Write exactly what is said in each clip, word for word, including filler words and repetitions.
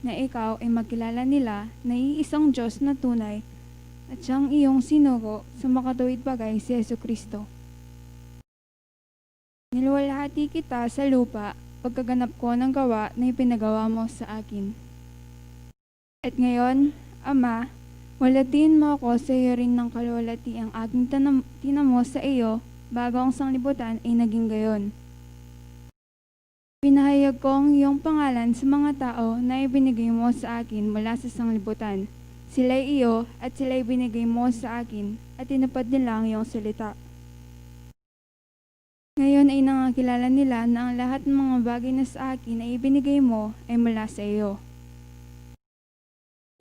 na ikaw ay makilala nila na iisang Diyos na tunay at siyang iyong sinugo sa makatuwid bagay, si Jesucristo. Niluwalhati kita sa lupa pagkaganap ko ng gawa na ipinagawa mo sa akin. At ngayon, Ama, walhatiin mo ako sa iyo rin ng kaluwalhatiang aking tanam-, tinamo sa iyo bago ang sanglibutan ay naging gayon. Pinahayag ko ang iyong pangalan sa mga tao na ibinigay mo sa akin mula sa sanglibutan. Sila'y iyo at sila'y binigay mo sa akin at tinupad nila ang iyong salita. Ngayon ay nangakilala nila na ang lahat ng mga bagay na sa akin ay ibinigay mo ay mula sa iyo.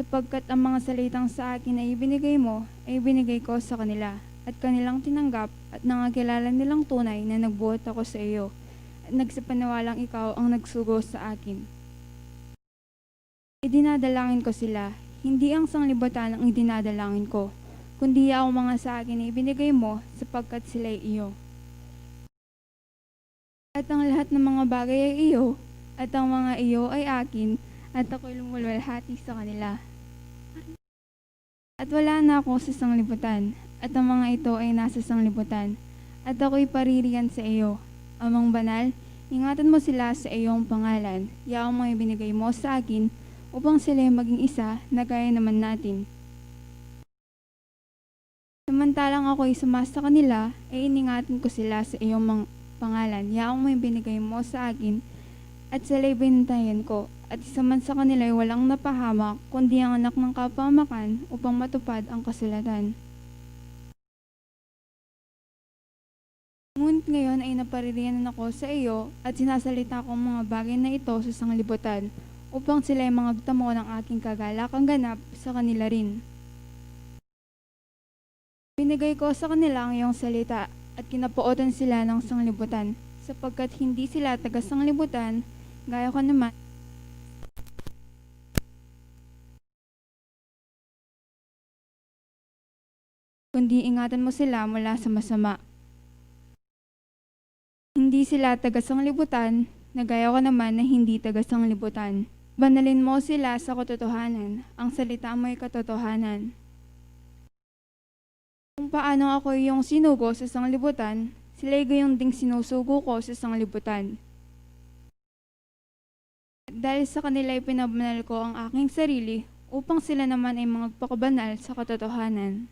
Sapagkat ang mga salitang sa akin ay ibinigay mo, ay ibinigay ko sa kanila, at kanilang tinanggap, at nangakilala nilang tunay na nagbuhat ako sa iyo, at nagsipaniwalang ikaw ang nagsugo sa akin. Idinadalangin ko sila, hindi ang sanglibutan ang idinadalangin ko, kundi ang mga sa akin ay ibinigay mo, sapagkat sila'y iyo. At ang lahat ng mga bagay ay iyo, at ang mga iyo ay akin, at ako'y lumuwalhati sa kanila. At wala na ako sa sanglibutan, at ang mga ito ay nasa sanglibutan, at ako'y paririyan sa iyo. Amang Banal, ingatan mo sila sa iyong pangalan, yaong mga ibinigay mo sa akin, upang sila'y maging isa na gaya naman natin. Samantalang ako'y sumasa kanila, ay iningatan ko sila sa iyong mang-, pangalan, yaong mga ibinigay mo sa akin, at sila'y binantayan ko, at isa man sa kanila'y walang napahamak, kundi ang anak ng kapahamakan, upang matupad ang kasulatan. Ngunit ngayon ay napaririyan ako sa iyo, at sinasalita ko ang mga bagay na ito sa sanglibutan, upang sila'y mangagtamo ng aking kagalakang ganap sa kanila rin. Binigay ko sa kanila ang iyong salita, at kinapootan sila ng sanglibutan, sapagkat hindi sila taga-sanglibutan, gaya ko naman, kundi ingatan mo sila mula sa masama. Hindi sila taga-sanglibutan, na gaya ko naman na hindi taga-sanglibutan. Banalin mo sila sa katotohanan, ang salita mo'y katotohanan. Kung paano ako iyong sinugo sa sanglibutan, sila'y gayon ding sinusugo ko sa sanglibutan. Dahil sa kanila ipinabanal ko ang aking sarili, upang sila naman ay magpakabanal sa katotohanan.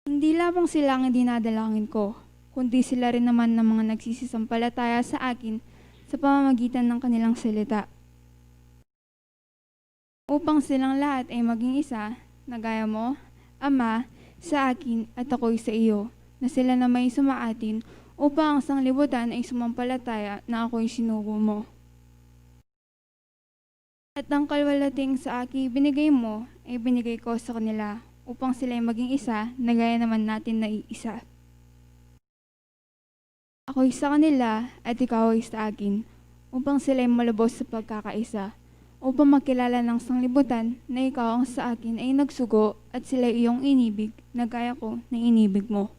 Hindi lamang sila ang idinadalangin ko, kundi sila rin naman ng mga nagsisisampalataya sa akin sa pamamagitan ng kanilang salita. Upang silang lahat ay maging isa, na gaya mo, Ama, sa akin at ako'y sa iyo, na sila na may sumaatin, upang ang sanglibutan ay sumampalataya na ako'y sinugo mo. At ang kalwalhatian sa akin ibinigay mo, ay ibinigay ko sa kanila, upang sila'y maging isa, na gaya naman natin na iisa. Ako'y sa kanila, at ikaw ay sa akin, upang sila'y malubos sa pagkakaisa, upang makilala ng sanglibutan na ikaw ang sa akin ay nagsugo, at sila'y iyong inibig, na gaya ko na inibig mo.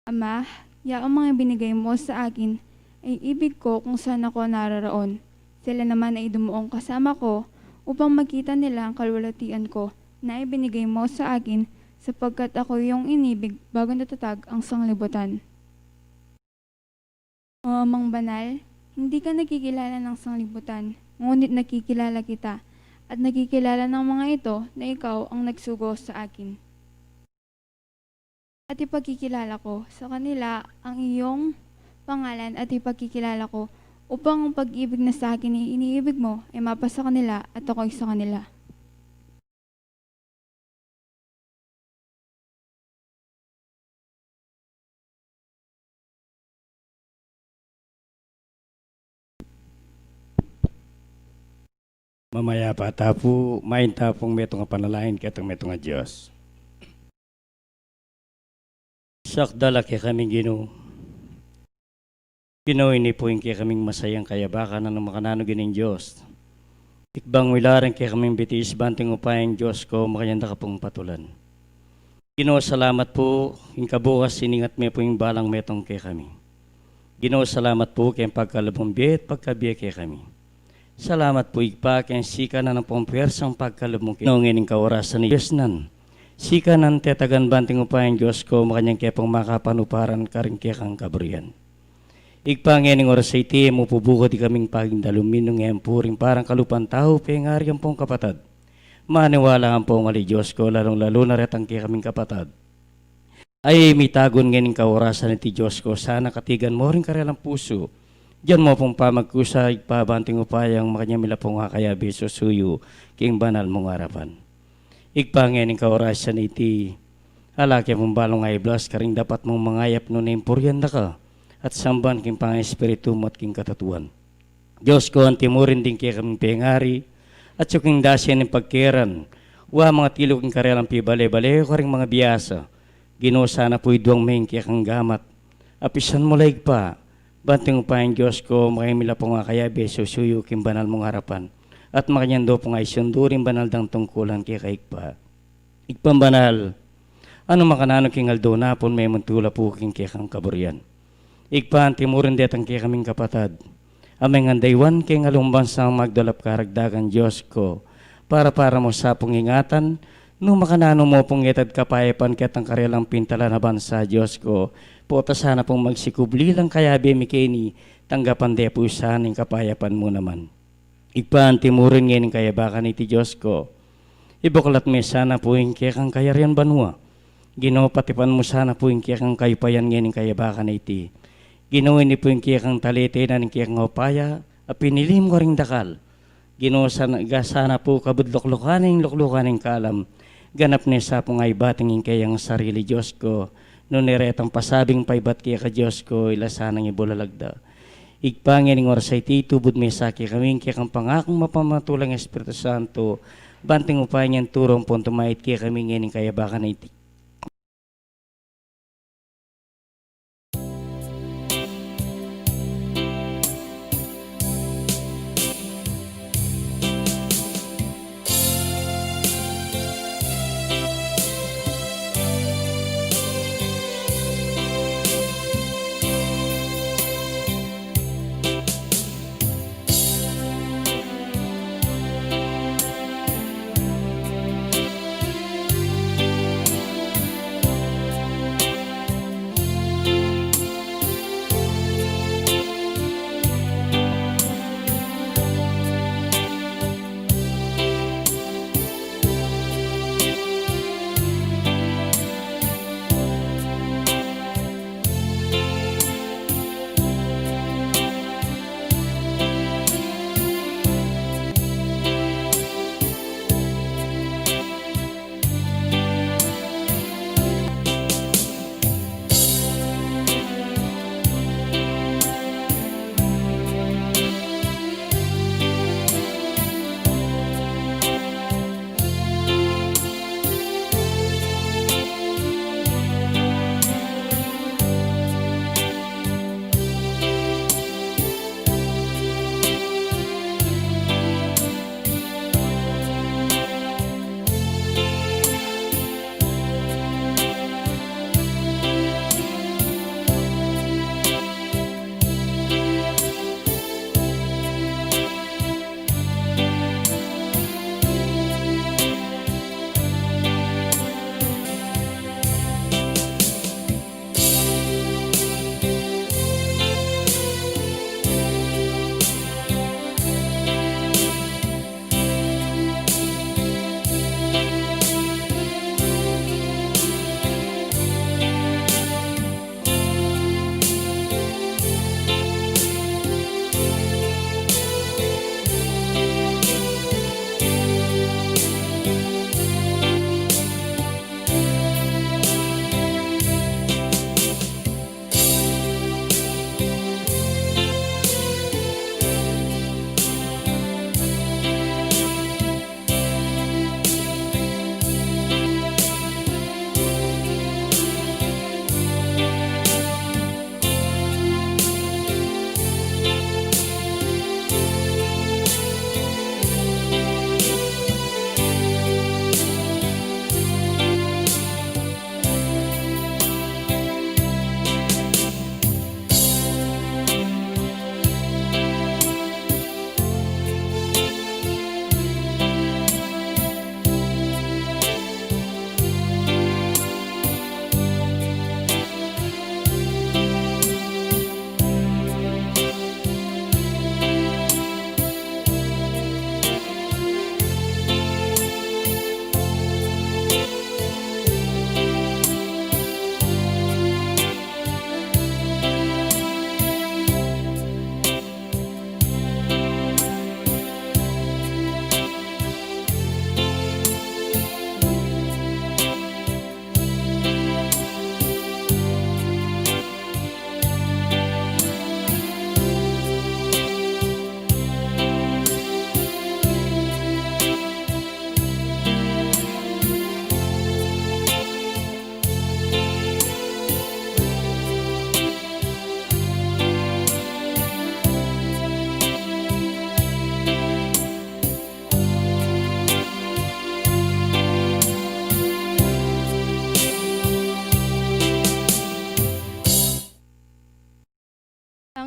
Ama, yaong mga binigay mo sa akin ay ibig ko kung saan ako nararaon. Sila naman ay dumuong kasama ko upang makita nila ang kalwalhatian ko na ibinigay mo sa akin, sapagkat ako iyong inibig bago natatag ang sanglibutan. O Amang Banal, hindi ka nakikilala ng sanglibutan, ngunit nakikilala kita, at nakikilala ng mga ito na ikaw ang nagsugo sa akin. At ipakikilala ko sa kanila ang iyong pangalan, at ipakikilala ko upang ang pag-ibig na sa akin ay iniibig mo ay mapasa kanila at ako'y sa kanila. Mamayapa ta pu, main ta pung metung a panalangin ketang metung a Dios. Sakdal a kekami Ginu. Ginu, ini pu ing kekaming masayang kayabakan nung makananu ing Dios. Ikbang wilaran kekaming bitis banting upayang Dios ko, makanyan da ka pung patulan. Ginu, salamat pu, ing kabukas iningat me pu ing balang metung kekami. Ginu, salamat pu, keng pagkalubung bie at pagkabie kekami. Salamat pu Ibpa, king sikanan ampong puersang pagkalub mu kami ngening kaorasan, Dios nan. Sikanan tetagan banting upayang Dios ko, makanyan ke pung makapanuparan karing kekang kaburian. Ibpa, ngening oras a iti, e mu pu bukut ikaming paging dalumin nung e mu pu ring parang kalupang tau, pengari ampong kapatad. Maniwala ampong ali Dios ko, lalung-lalu na retang kekaming kapatad a e mitagun ngening kaorasan iti Dios ko, sana katigan mu ring karelang pusu. Dian mu pung pamagkusa Ibpa, banting upayang makanyan mi la pung akayabe susuyu king banal mung arapan. Ibpa, ngening kaorasan iti, ala ke pung balung aiblas karing dapat mung mangayap nune impurian da ka at samban king pangespiritu mu at king katatuan. Dios ko, antimurin ding kekaming pengari, at suking dase ning pagkeran, wa mangatilu king karelang pibale-bale o karing mangabiasa. Ginu, sana pu iduang me ing kekang gamat, apisan mu la Ibpa, banting upayang Dios ko, makanyan mi la pung akayabe susuyu king banal mung arapan, at makanyan do pung aisundu ring banal dang tungkulan keka Ibpa. Ibpang banal, nung makananu king aldo na pun, memuntula pu king kekang kaburian. Ibpa, antimurin detang kekaming kapatad a mengandaywan keng alung bansang magdalap karagdagan, Dios ko, para-para mu sa pung ingatan, nung makananu mu pung itad kapayapan ketang karelang pintalan a bansa, Dios ko, pota sana pung magsikubli lang kayabe mi keni, tanggapan de pu sana ing kapayapan mu naman. Ibpa, antimurin ngening kayabakan iti, Dios ko, ibuklat me sana pu ing kekang kayarian banua. Ginu, patipan mu sana pu ing kekang kayupayan ngening kayabakan iti. Ginu, ini pu ing kekang talete na ning kekang upaya a pinili mu karing dakal. Ginu, sana, ga sana pu kabud luklukan ing luklukan ning kalam. Ganap ne sa pung aibating ing keyang sarili, Dios ko, nune retang pasabing paibat keka, Dios ko, ila sanang ibulalag da. Ibpa, ngening oras a iti, itubud me sa kekami ing kekang pangakung mapamatul a Espiritu Santo, banting upayang iyan turu ampong tumait kekami ngening kayabakan a iti.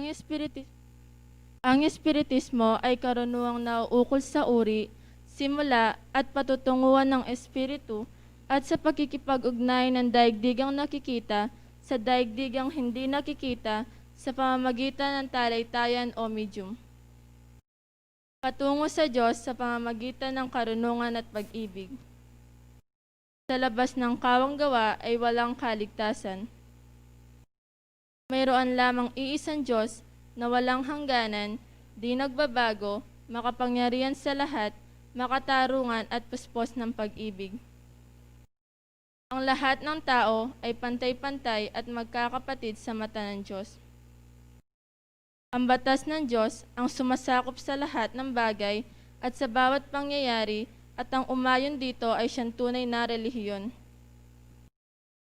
Ang espiriti-, ang espiritismo ay karunungang nauukol sa uri, simula, at patutunguhan ng espiritu at sa pakikipag-ugnay ng daigdigang nakikita sa daigdigang hindi nakikita sa pamamagitan ng talaytayan o medium. Patungo sa Diyos sa pamamagitan ng karunungan at pag-ibig. Sa labas ng kawang gawa ay walang kaligtasan. Mayroon lamang iisang Diyos na walang hangganan, di nagbabago, makapangyarihan sa lahat, makatarungan at puspos ng pag-ibig. Ang lahat ng tao ay pantay-pantay at magkakapatid sa mata ng Diyos. Ang batas ng Diyos ang sumasakop sa lahat ng bagay at sa bawat pangyayari, at ang umayon dito ay siyang tunay na relihiyon.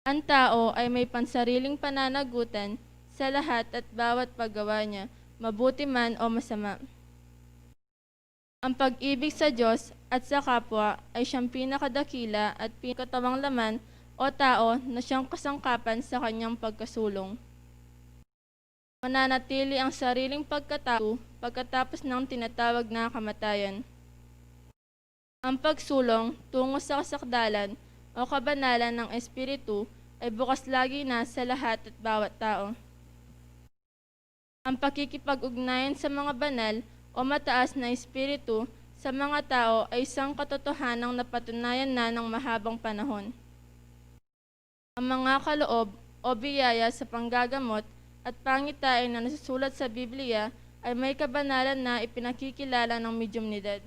Ang tao ay may pansariling pananagutan sa lahat at bawat paggawa niya, mabuti man o masama. Ang pag-ibig sa Diyos at sa kapwa ay siyang pinakadakila at pinakatawang laman o tao na siyang kasangkapan sa kanyang pagkasulong. Mananatili ang sariling pagkatao pagkatapos ng tinatawag na kamatayan. Ang pagsulong tungo sa kasakdalan o kabanalan ng Espiritu ay bukas lagi na sa lahat at bawat tao. Ang pakikipag-ugnayan sa mga banal o mataas na espiritu sa mga tao ay isang katotohanang napatunayan na ng mahabang panahon. Ang mga kaloob o biyaya sa panggagamot at pangitain na nasusulat sa Biblia ay may kabanalan na ipinakikilala ng medyumnidad.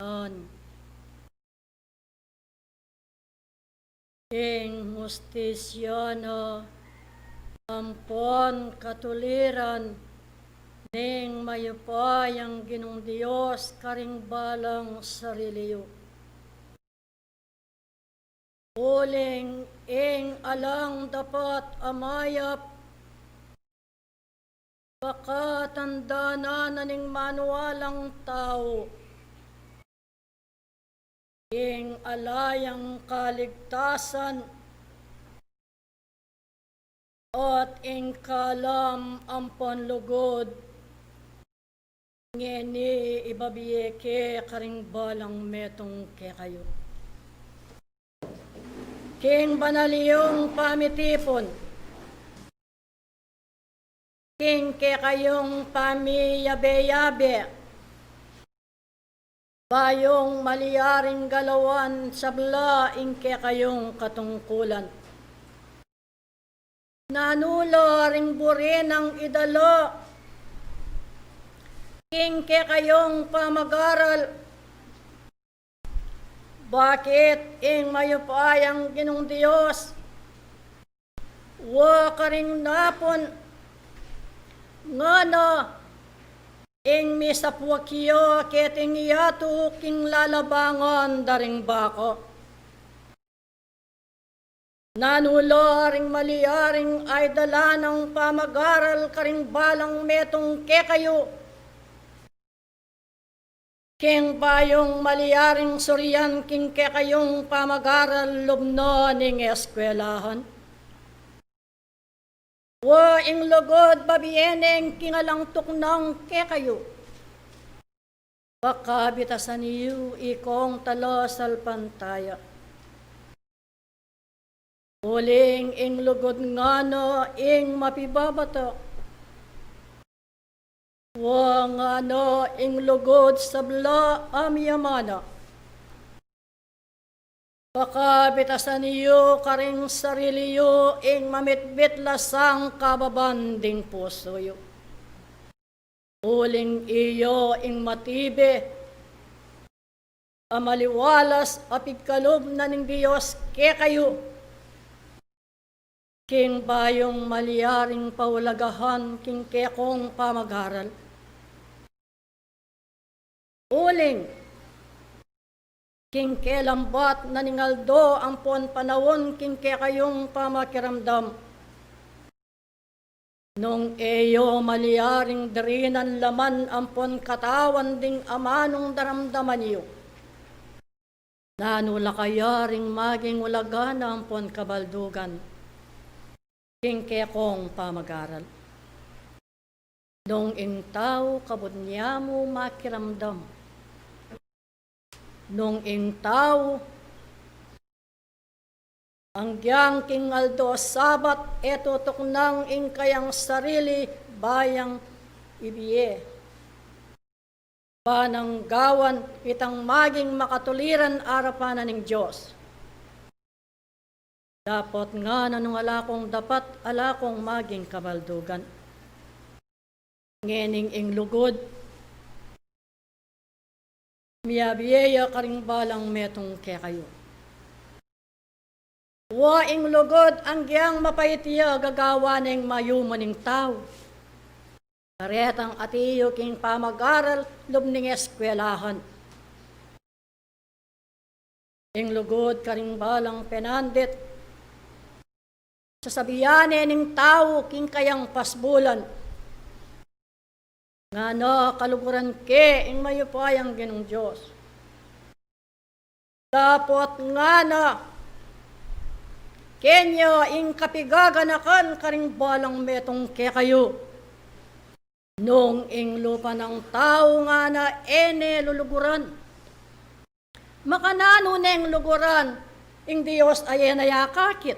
An. Ing hustisya na ampon katuliran ning mayupayang Ginung Dios karing balang sarili yu. Uling ing alang dapat a mayap, pakatandanan na ning manualang tau, ing ala yang kaligtasan, at ing kalam ampon lugud, ngeni ibabie ke karing balang metung kekayu. King banal yung pamitipun, king kekayung pamiyabe-yabe, bayung malyaring galawan sabla ing kekayung katungkulan. Nanu la ring buri nang idala king kekayung pamagaral? Bakit ing mayupayang Ginung Dios wa karing napun, ngana ing misapuak ya keting yatu king lalabangan da ring baka? Nanu la ring malyaring aidala nang pamagaral karing balang metung kekayu? King bayung malyaring surian king kekayung pamagaral lub na ning eskwelahan, wa ing lugud babie neng king alang tuknang kekayu? Pakabitasan yu ikong talasalpantaya. Uling ing lugud ngana ing mapibabata, wa ngana ing lugud sabla a miyamana. Pakabitasan yu karing sarili yu ing mamitbit la sang kababan ding pusu yu. Uling iya ing matibe a maliwalas a pigkalub na ning Dios kekayu, king bayung malyaring paulagahan king kekong pamagaral. Uling king kelambat na ning aldo ampon panaun king kekayung pamakiramdam, nung e yu malyaring dirinan laman ampon katawan ding amanung daramdaman yu, nanu la kaya ring maging ulaga na ampon kabaldugan king kekong pamagaral? Nung ing tau kabud nia mu makiramdam, nung ing tau anggiyang king aldo Sabat e tutuknang ing kayang sarili ba yang ibie, ba nang gawan itang maging makatuliran arapan na ning Dios. Dapot ngana nung ala kong dapat, ala kong maging kabaldugan. Ngening ing lugud miyabie ya karing balang metung kekayu. Wa ing lugud anggiyang mapait ya gagawan neng mayumu ning tau. Karetang atiu king pamagaral lub ning eskwelahan. Ing lugud karing balang penandit, sasabian ne ning tau king kayang pasbulan, ngana kaluguran ke ing mayupayang Ginung Dios. Dapot ngana kenya ing kapigaganakan karing balang metung kekayu. Nung ing lupa nang tau ngana e ne luluguran, makananu neng luguran ing Dios a e na ya akakit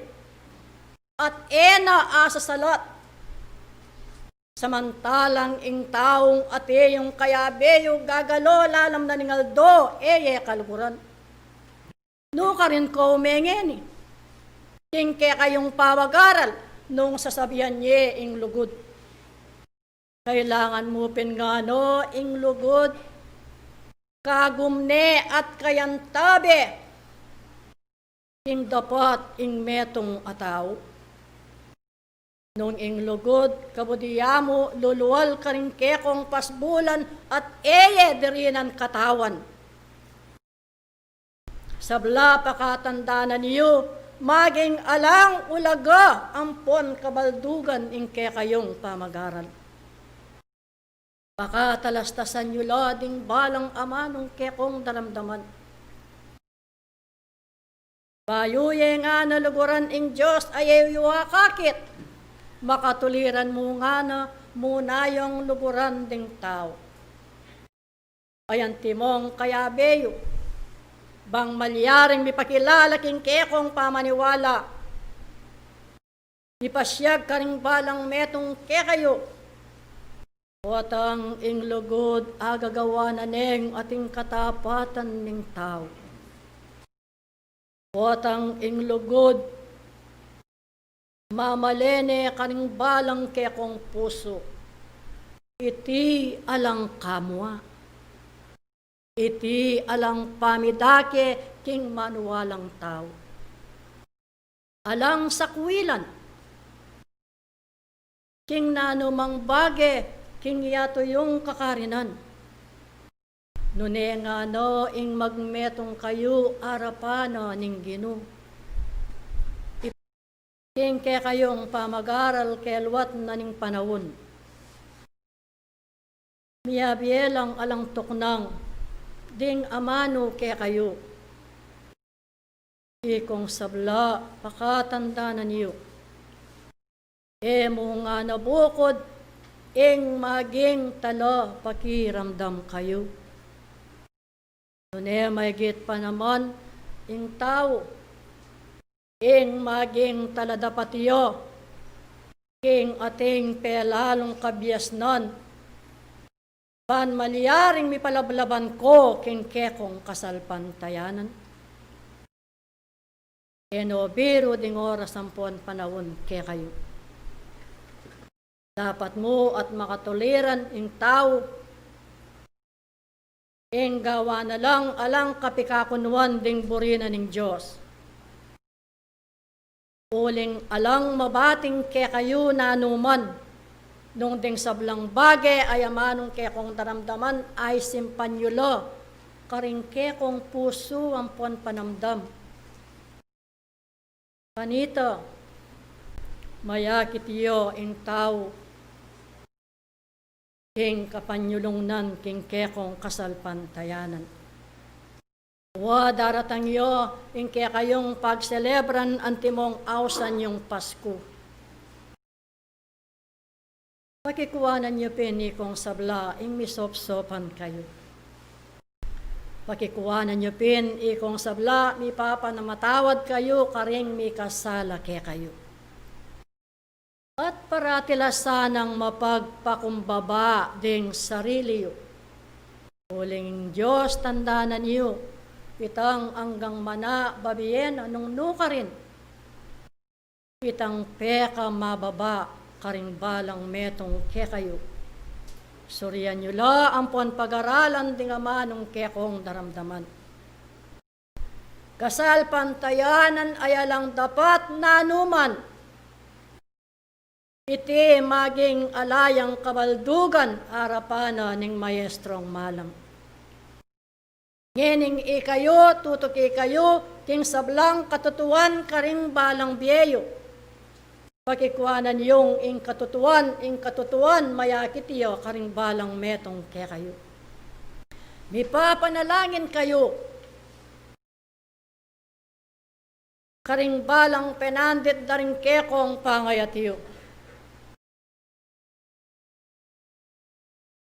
at e na asasalat? Samantalang ing taung atiu king kayabe yu gagalo lalam na ning aldo, e ye kaluguran. Nukarin ko me ngeni king kekayung pamagaral nung sasabian ye ing lugud? Kailangan mu pin ngana ing lugud kagum ne at kayantabe ing dapat ing metung a tau. Nung ing lugud kabud ya mu lulual karing kekong pasbulan at e ye dirinan katawan. Sabla pakatandanan yu, maging alang ulaga ampon kabaldugan ing kekayung pamagaral. Pakatalastasan yu la ding balang amanung kekong daramdaman. Bayu ye ngana luguran ing Dios a e yu akakit, makatuliran mu ngana muna yung luguran ding tau. Ay antimong kayabe yu, bang malyaring mipakilala king kekong pamaniwala. Ipasyag karing balang metung kekayu. Potang ing lugud agagawa na neng ating katapatan ning tau. Potang ing lugud mamale ne karing balang kekong pusu. Iti alang kamua. Iti alang pamidake king manualang tau. Alang sakwilan king nanumang bage king yatu yung kakarinan. Nune ngana ing magmetung kayu arapan na ning Ginu. King kekayung pamagaral keluat na ning panaun. Miyabie lang alang tuknang ding amanu kekayu. Ikong sabla, pakatandanan yu. E mu ngana bukud ing maging tala pakiramdam kayu. Nune maigit pa naman ing tau ing maging taladapat yu king ating pelalung kabiasnan. Ban malyaring mipalablaban ko king kekong kasalpantayanan. E no biru ding oras ampon panaun kekayu. Dapat mu at makatuliran ing tau ing gawa na lang alang kapikakunuan ding buri na ning Dios. Uling alang mabating kekayu nanuman, nung ding sablang bage a amanung kekong daramdaman ay simpan yu la karing kekong pusu ampon panamdam. Kanita, mayakit yu ing tau king kapanyulungnan king kekong kasalpantayanan. Wa daratang yu ing kekayung pagselebran antimong ausan yung Pasku. Pakikuanan yu pin ikong sabla ing misopsopan kayu. Pakikuanan yu pin ikong sabla mipapanamatawad kayu karing mikasala kekayu. At parati la sanang mapagpakumbaba ding sarili yu. Uling Dios, tandanan yu, itang anggang mana babie na nung nukarin. Itang peka mababa karing balang metung kekayu. Surian yu la ampon pagaralan ding amanung kekong daramdaman. Kasalpantayanan ay alang dapat nanuman. Iti maging ala yang kabaldugan arapan na ning maestrong malam. Ngening ikayu, tutuki kayu king sablang katutuan karing balang bie yu. Pakikuanan yung ing katutuan, ing katutuan mayakit yu karing balang metung kekayu. Mipapanalangin kayu karing balang penandit da ring kekong pangayat yu.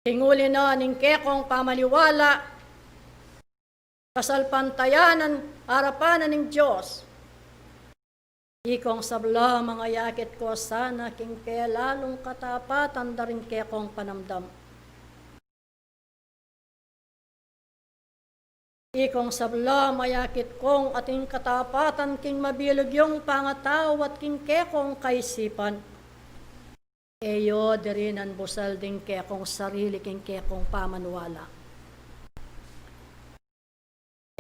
King uli na ning kekong pamaniwala, kasalpantayanan arapan na ning Dios. Ikong sabla, mangayakit ko sana king pelalung katapatan da ring kekong panamdam. Ikong sabla, mayakit kong ating katapatan king mabilug yung pangatau at king kekong kaisipan. E yu dirinan busal ding kekong sarili king kekong pamaniwala.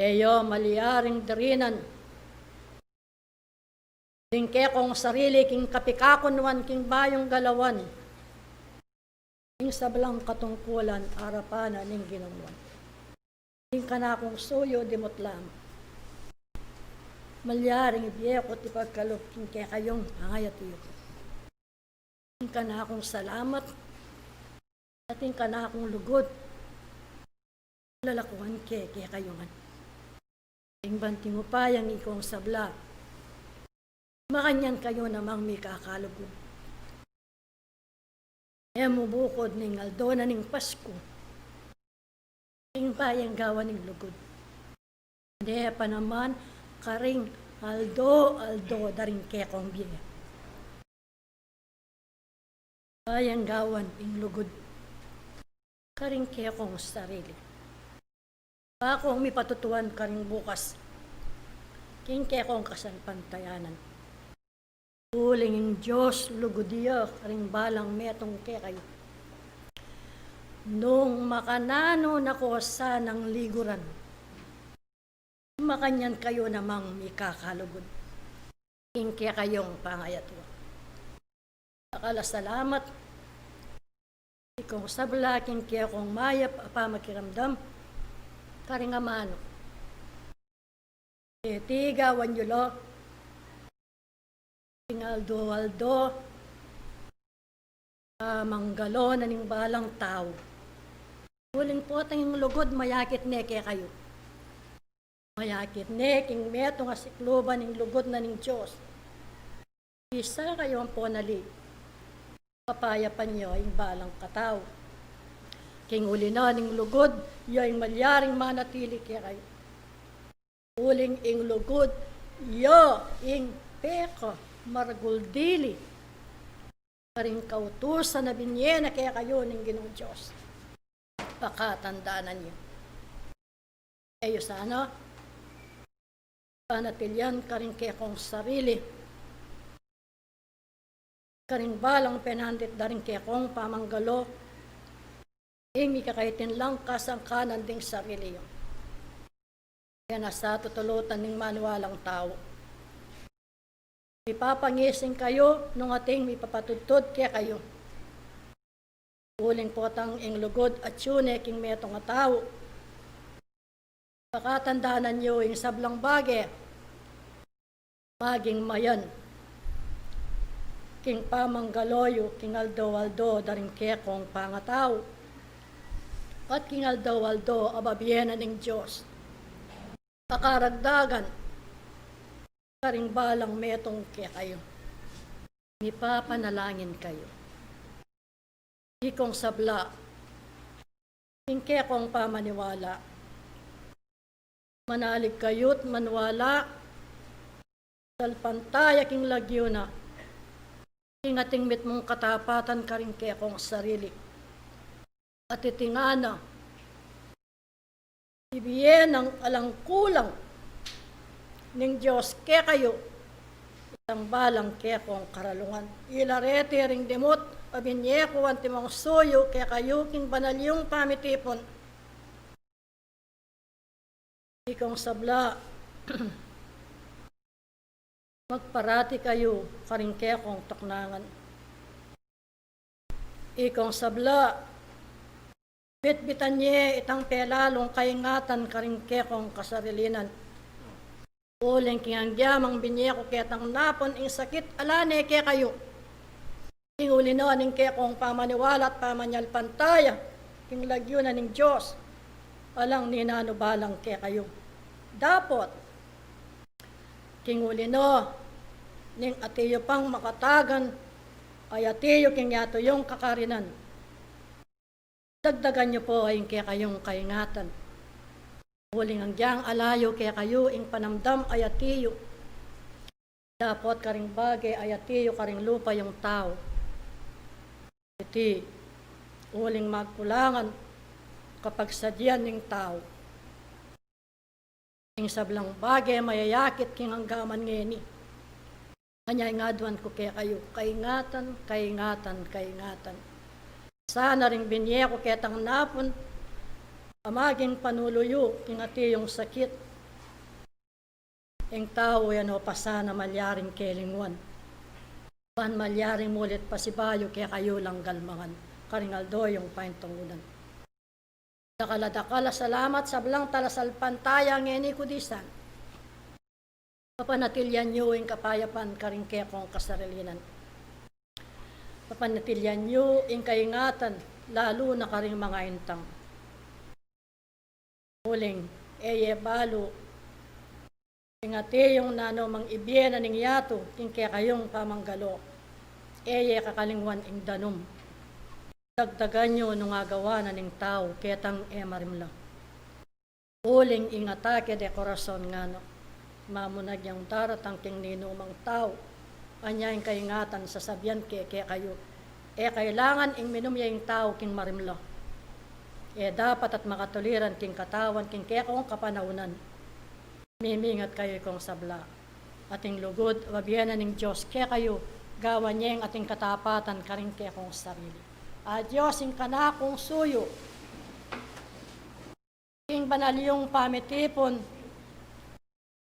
E yo malyaring dirinan ding kekong sarili king kapikakunuan king bayung galawan ing sablang katungkulan arapan na ning Ginu. Ing kanakung suyu dimut lamang. Malyaring ibie ku at ipagkalub king kekayung pangayatyu. Ing kanakung salamat at ing kanakung lugud lalakuan ke kekayu ngan. Ing banting upayang ikong sabla, makanyan kayu namang mikakalugud. E mu bukud ning aldo na ning Pasku ing payanggawan ning lugud. Depanaman karing aldo-aldo da ring kekong bie. Payanggawan ing lugud karing kekong sarili. Bakung mipatutuan karing bukas king kekong kasalpantayanan. Uling ing Dios lugud ya karing balang metung kekayu. Nung makananu na ko sanang liguran, makanyan kayu namang mikakalugud king kekayung pangayatwa. Dakal a salamat. Ikong sabla king kekong mayap a pamakiramdam karing amanu. Iti gawan yu lo king aldo-aldo, a, manggalo na ning balang tau. Uling potang ing lugud mayakit ne kekayu. Mayakit ne king metung a sikluban ing lugud na ning Dios. Bisa kayu ampo nali, papayapan ya ing balang katau. King uli na ning lugud ya ing malyaring manatili kekayu. Uling ing lugud ya ing pekamaragul dili karing kautusan a binie na kekayu ning Ginung Dios. Pakatandanan yu. E yu sana panatilian karing kekong sarili karing balang penandit da ring kekong pamanggalo ing mikakaitinlang kasangkanan ding sarili yu. Kena sa tutulutan ning maniwalang tau. Ipapangising kayu nung ating mipapatudtud kekayu. Uling potang ing lugud atyu ne king metung a tau. Pakatandanan yu ing sablang bage. Maging mayan king pamanggalo yu king aldo-aldo da ring kekong pangatau at king aldo-aldo a babie na ning Dios a karagdagan karing balang metung kekayu. Mipapanalangin kayu. Ikong sabla ing kekong pamaniwala. Manalig kayu't maniwala salpantaya king lagyu na ing ating mitmung katapatan karing kekong sarili. At iti ngana, ibie nang alang kulang ning Dios kekayu itang balang kekong karalungan. Ila reti ring dimut a binie ku antimong suyu kekayu king banal yung pamitipun. Ikong sabla, magparati kayu karing kekong tuknangan. Ikong sabla, bitbitan ye itang pelalung kaingatan karing kekong kasarilinan. Uling king anggyang binie ku ketang napun ing sakit ala ne kekayu. King uli na ning kekong pamaniwala at pamanyalpantaya king lagyu na ning Dios, alang ninanu balang kekayu. Dapot king uli na ning ati yu pang makatagan a yati yu king yatu yung kakarinan. Dagdagan yu po ing kekayung kaingatan. Uling anggyang ala yu kekayu ing panamdam a yati yu. Dapot karing bage a yati yu karing lupa yung tau. Iti uling magkulangan kapagsadian ning tau. Ing sablang bage mayayakit king anggaman ngeni. Anya ing aduan ku kekayu, kaingatan, kaingatan, kaingatan. Sana ring binie ku ketang napun a maging panulu yu king ati yung sakit Ing tau e no pa sana malyaring kelingwan, ban malyaring mulit pasibayu kekayu lang galmangan karing aldo yung paintungunan. Dakal a dakal a salamat sablang talasalpantaya ngeni ku disan. Papanatilian yu ing kapayapan karing kekong kasarilinan. Papanatilian yu ing kaingatan, lalu na karing mangaintang. Uling e ye balu ing ati yung nanu mang ibie na ning yatu king kekayung pamanggalo. E ye kakalingwan ing danum. Dagdagan yu nung agawa na ning tau ketang e marimla. Uling ing atake de corazon ngana, mamunag yang daratang king ninumang tau. Anya ing kaingatan sasabian ke kekayu, e kailangan ing minum ya ing tau king marimla. E dapat at makatuliran king katawan king kekong kapanaunan. Mimingat kayu kong sabla. Ating lugud, babie na ning Dios kekayu, gawan ye ing ating katapatan karing kekong sarili. A Dios, ing kanakung suyu, ing banal yung pamitipun,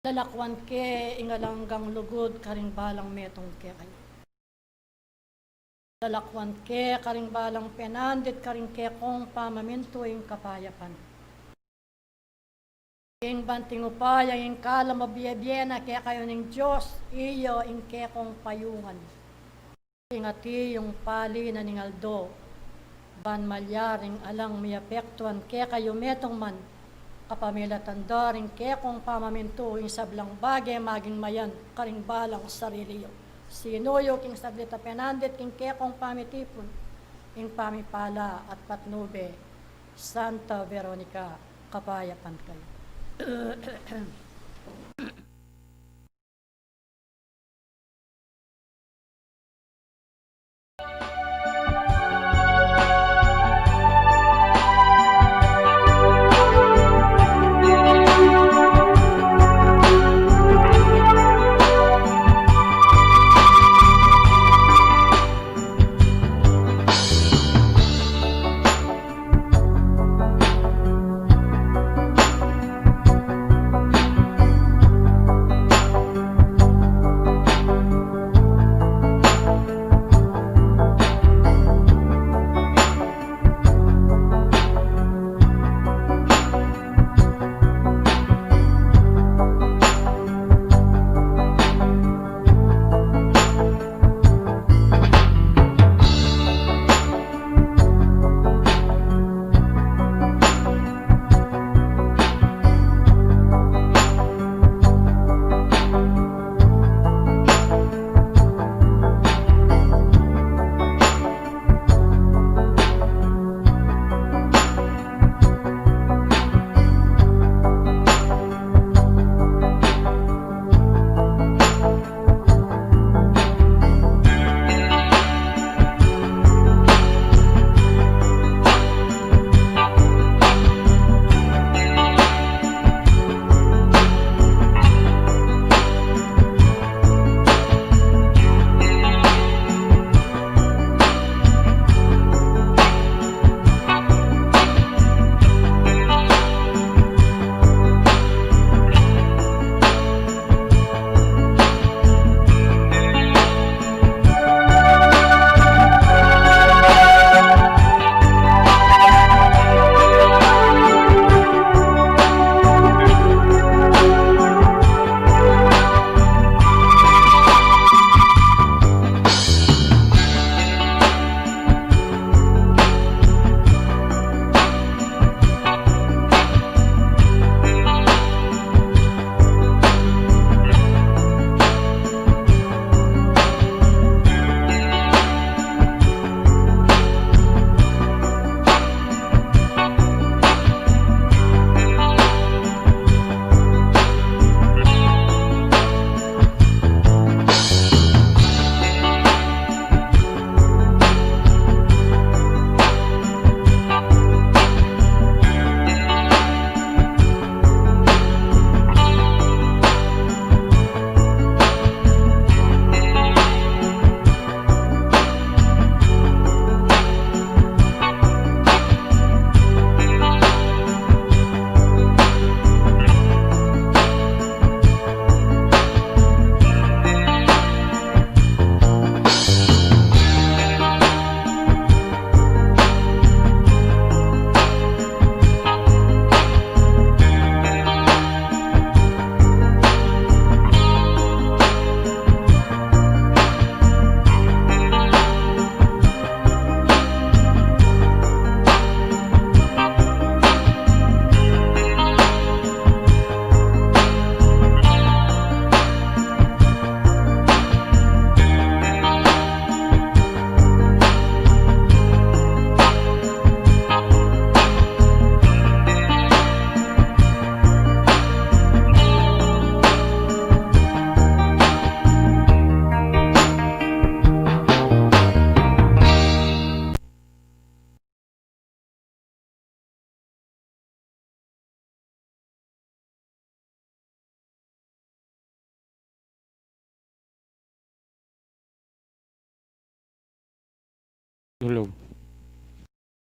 lalakwan ke ing alang anggang lugud karing balang metung kekayu. Lalakwan ke karing balang penandit karing kekong pamamintu ing kapayapan. Ing banting upaya ing kalam a bie-bie na kekayu ning Dios, iya ing kekong payungan. Ing ati yung pali na ning aldo, ban malyaring alang miapektuan kekayu metung man, kapamilatan da ring kekong pamamintu ing sablang bage maging mayan karing balang sarili yu. Sinuyu king saglit a penandit king kekong pamitipun, ing pamipala at patnube, Santa Veronica, kapayapan kayu.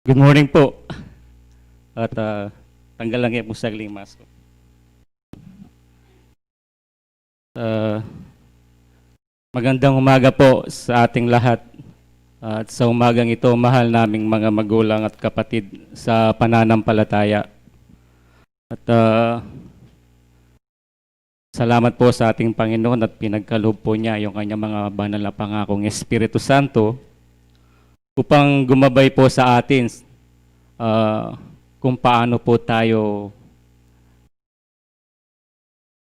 Good morning po. At, ah, tanggal lang yan po saglit mask ko. Ah, magandang umaga po sa ating lahat. At sa umagang ito, mahal naming mga magulang at kapatid sa pananampalataya. At, ah, salamat po sa ating Panginoon at pinagkaloob po niya yung kanyang mga banal na pangakong Espiritu Santo upang gumabay po sa atin, ah, kung paano po tayo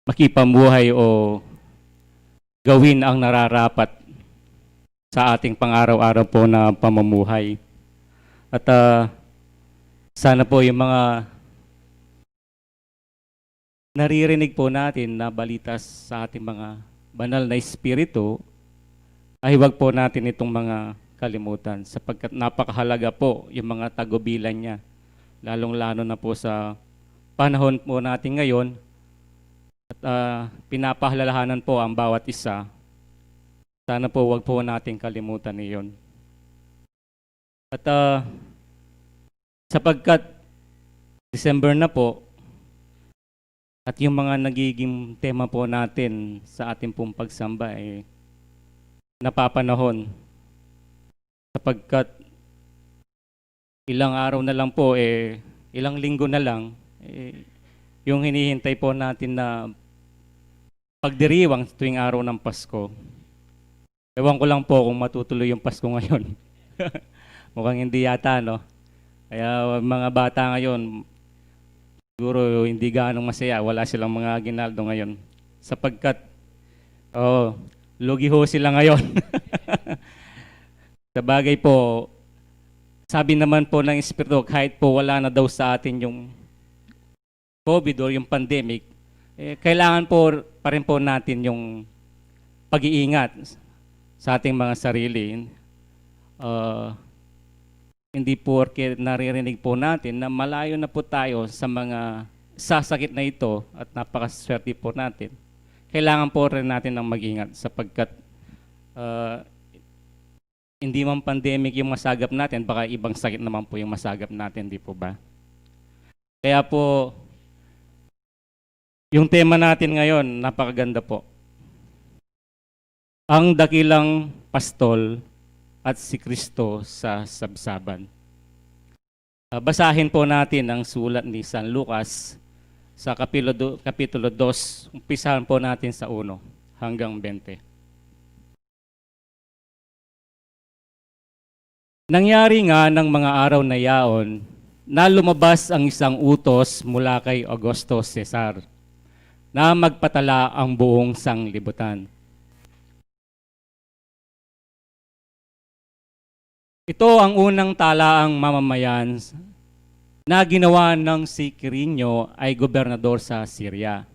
makipamuhay o gawin ang nararapat sa ating pang-araw-araw po na pamumuhay. At, ah, sana po yung mga naririnig po natin na balita sa ating mga banal na espiritu, ay huwag po natin itong mga kalimutan, sapagkat napakahalaga po yung mga tagubilan niya, lalong-lalo na po sa panahon po natin ngayon. At, ah, pinapahalalahanan po ang bawat isa. Sana po wag po natin kalimutan iyon. At, ah, sapagkat December na po, at yung mga nagiging tema po natin sa ating pong pagsamba ay napapanahon. Sapagkat ilang araw na lang po, eh, ilang linggo na lang, eh, yung hinihintay po natin na pagdiriwang tuwing araw ng Pasko. Ewan ko lang po kung matutuloy yung Pasko ngayon. Mukhang hindi yata, no? Kaya mga bata ngayon, siguro hindi gaanong masaya, wala silang mga aguinaldo ngayon. Sapagkat, oh, lugi ho sila ngayon. Sabagay po, sabi naman po ng Espiritu, kahit po wala na daw sa atin yung COVID or yung pandemic, eh, kailangan po pa rin po natin yung pag-iingat sa ating mga sarili. Ah, hindi porke naririnig po natin na malayo na po tayo sa mga sasakit na ito at napakaswerte po natin. Kailangan po rin natin ng mag-ingat sapagkat, ah, hindi man pandemic yung masagap natin, baka ibang sakit naman po yung masagap natin, di po ba? Kaya po, yung tema natin ngayon, napakaganda po. Ang dakilang pastol at si Kristo sa sabsaban. Ah, basahin po natin ang sulat ni San Lucas sa Kapitulo do-, Kapitulo dos, umpisahan po natin sa uno hanggang bente. Nangyari nga ng mga araw na yaon na lumabas ang isang utos mula kay Augusto Cesar na magpatala ang buong sanglibutan. Ito ang unang talaang mamamayan na ginawa nang si Quirino ay gobernador sa Syria.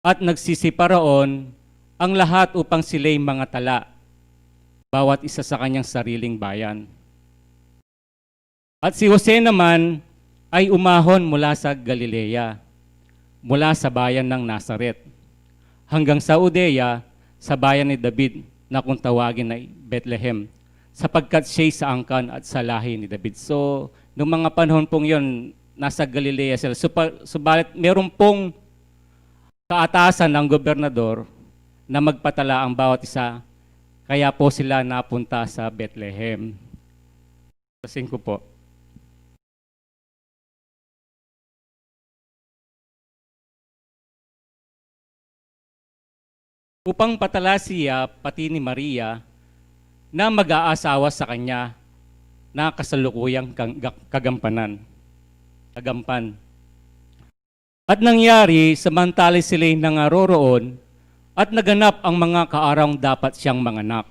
At nagsisipa roon ang lahat upang sila'y mangatala, bawat isa sa kanyang sariling bayan. At si Jose naman ay umahon mula sa Galilea, mula sa bayan ng Nazaret, hanggang sa Judea, sa bayan ni David, na kung tawagin ay Bethlehem, sapagkat siya'y sa angkan at sa lahi ni David. So, nung mga panahon pong yon, nasa Galilea sila. Supa-, subalit, meron pong kaatasan ng gobernador na magpatala ang bawat isa, kaya po sila napunta sa Bethlehem. Sa singko po. Upang patala siya, pati ni Maria, na mag-aasawa sa kanya na kasalukuyang kang-, ga-, kagampanan, kagampan. At nangyari, samantala sila'y nangaroroon, at naganap ang mga kaaraung dapat siyang manganak.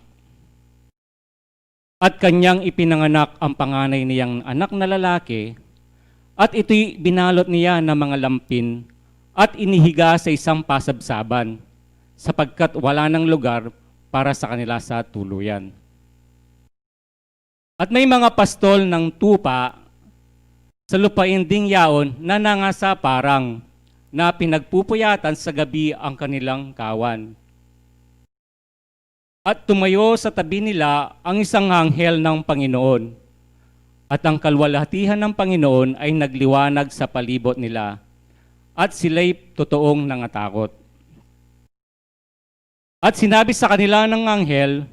At kanyang ipinanganak ang panganay niyang anak na lalaki, at ito'y binalot niya ng mga lampin, at inihiga sa isang pasabsaban, sapagkat wala nang lugar para sa kanila sa tuluyan. At may mga pastol ng tupa sa lupain ding yaon na nangasaparang na pinagpupuyatan sa gabi ang kanilang kawan. At tumayo sa tabi nila ang isang anghel ng Panginoon. At ang kaluwalhatian ng Panginoon ay nagliwanag sa palibot nila. At sila'y totoong nangatakot. At sinabi sa kanila ng anghel,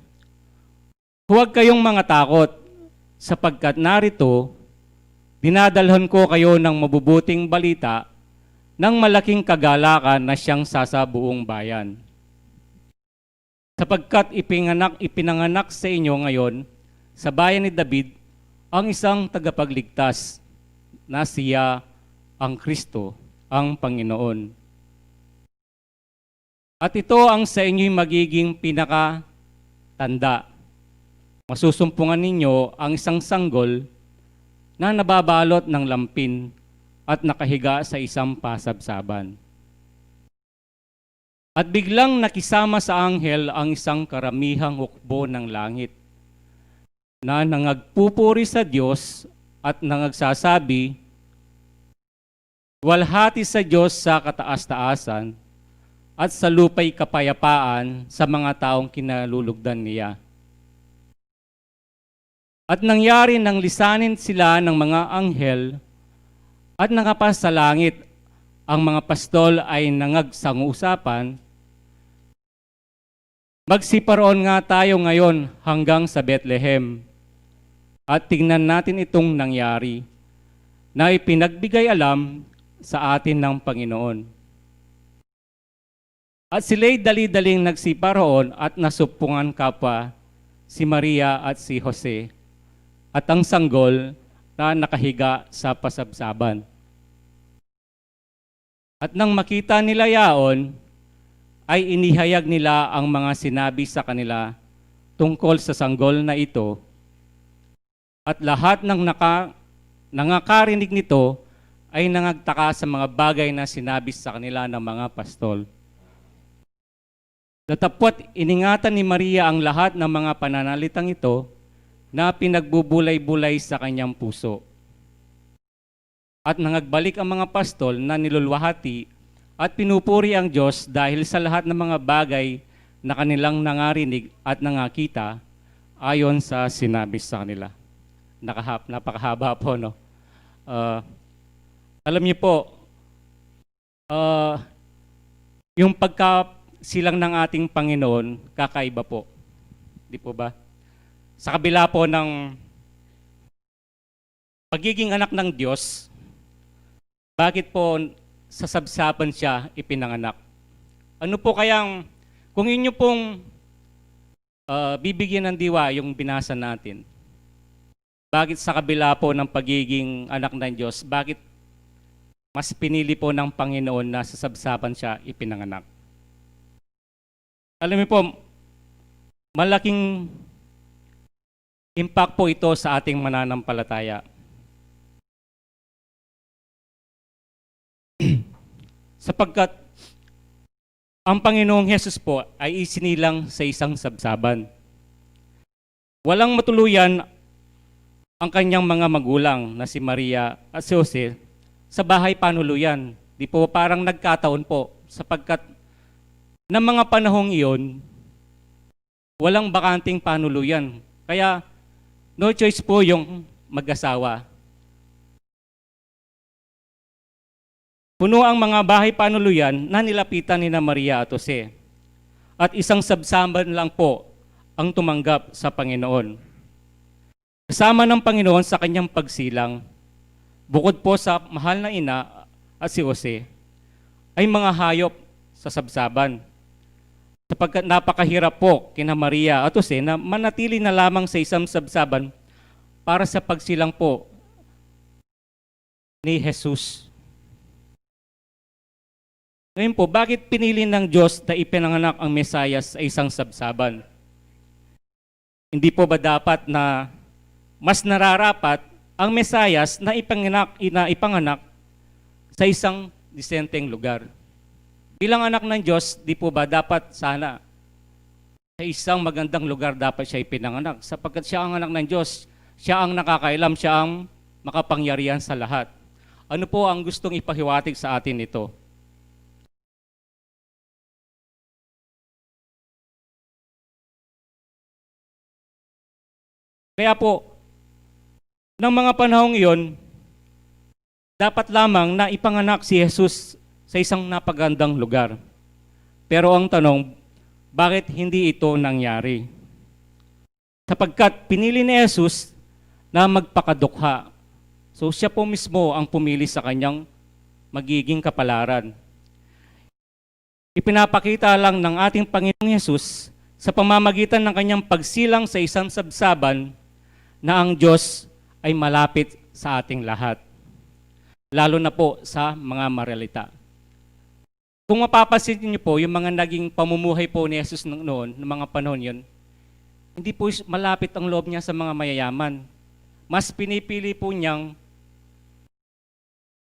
"Huwag kayong mangatakot, sapagkat narito, dinadalhan ko kayo ng mabubuting balita ng malaking kagalakan na siyang sasa buong bayan. Sapagkat ipinganak, ipinanganak sa inyo ngayon, sa bayan ni David, ang isang tagapagligtas, na siya ang Kristo, ang Panginoon. At ito ang sa inyo'y magiging pinakatanda. Masusumpungan ninyo ang isang sanggol na nababalot ng lampin at nakahiga sa isang pasabsaban." At biglang nakisama sa anghel ang isang karamihang hukbo ng langit na nangagpupuri sa Diyos at nangagsasabi, "Luwalhati sa Diyos sa kataas-taasan, at sa lupa'y kapayapaan sa mga taong kinalulugdan niya." At nangyari nang lisanin sila ng mga anghel at nakapas sa langit, ang mga pastol ay nangagsangusapan, "Magsiparoon nga tayo ngayon hanggang sa Bethlehem, at tingnan natin itong nangyari na ipinagbigay alam sa atin ng Panginoon." At sila'y dali-daling nagsiparoon at nasumpungan kapwa si Maria at si Jose, at ang sanggol na nakahiga sa pasabsaban. At nang makita nila yaon, ay inihayag nila ang mga sinabi sa kanila tungkol sa sanggol na ito. At lahat ng naka-, nangakarinig nito ay nangagtaka sa mga bagay na sinabi sa kanila ng mga pastol. Datapwat iningatan ni Maria ang lahat ng mga pananalitang ito na pinagbubulay-bulay sa kanyang puso. At nangagbalik ang mga pastol na niluluwalhati at pinupuri ang Diyos dahil sa lahat ng mga bagay na kanilang nangarinig at nangakita, ayon sa sinabi sa kanila. Nakahap-, napakahaba po, no? Ah, alam niyo po, ah, yung pagkasilang ng ating Panginoon, kakaiba po. Di po ba? Sa kabila po ng pagiging anak ng Diyos, bakit po sa sabsaban siya ipinanganak? Ano po kayang, kung inyo pong, ah, bibigyan ng diwa yung binasa natin, bakit sa kabila po ng pagiging anak ng Diyos, bakit mas pinili po ng Panginoon na sa sabsaban siya ipinanganak? Alam niyo po, malaking impact po ito sa ating mananampalataya. Sapagkat ang Panginoong Hesus po ay isinilang sa isang sabsaban. Walang matuluyan ang kanyang mga magulang na si Maria at si Jose sa bahay panuluyan. Di po, parang nagkataon po, sapagkat ng mga panahong iyon, walang bakanting panuluyan. Kaya, no choice po yung mag-asawa. Puno ang mga bahay panuluyan na nilapitan ni na Maria at Jose. At isang sabsaban lang po ang tumanggap sa Panginoon. Kasama ng Panginoon sa kanyang pagsilang, bukod po sa mahal na ina at si Jose, ay mga hayop sa sabsaban. Sapagkat napakahirap po kina Maria at Jose na manatili na lamang sa isang sabsaban para sa pagsilang po ni Jesus. Ngayon po, bakit pinili ng Diyos na ipinanganak ang Mesiyas sa isang sabsaban? Hindi po ba dapat na mas nararapat ang Mesiyas na ipanganak, na ipanganak sa isang disenteng lugar? Bilang anak ng Diyos, di po ba dapat sana sa isang magandang lugar dapat siya ipinanganak, sapagkat siya ang anak ng Diyos, siya ang nakakailam, siya ang makapangyarihan sa lahat. Ano po ang gustong ipahiwatig sa atin nito? Kaya po, ng mga panahong iyon, dapat lamang na ipanganak si Jesus sa isang napagandang lugar. Pero ang tanong, bakit hindi ito nangyari? Sapagkat pinili ni Jesus na magpakadukha. So, siya po mismo ang pumili sa kanyang magiging kapalaran. Ipinapakita lang ng ating Panginoong Jesus sa pamamagitan ng kanyang pagsilang sa isang sabsaban na ang Diyos ay malapit sa ating lahat, lalo na po sa mga maralita. Kung mapapansin niyo po, yung mga naging pamumuhay po ni Jesus nung noon, ng mga panahon yun, hindi po is-, malapit ang loob niya sa mga mayayaman. Mas pinipili po niyang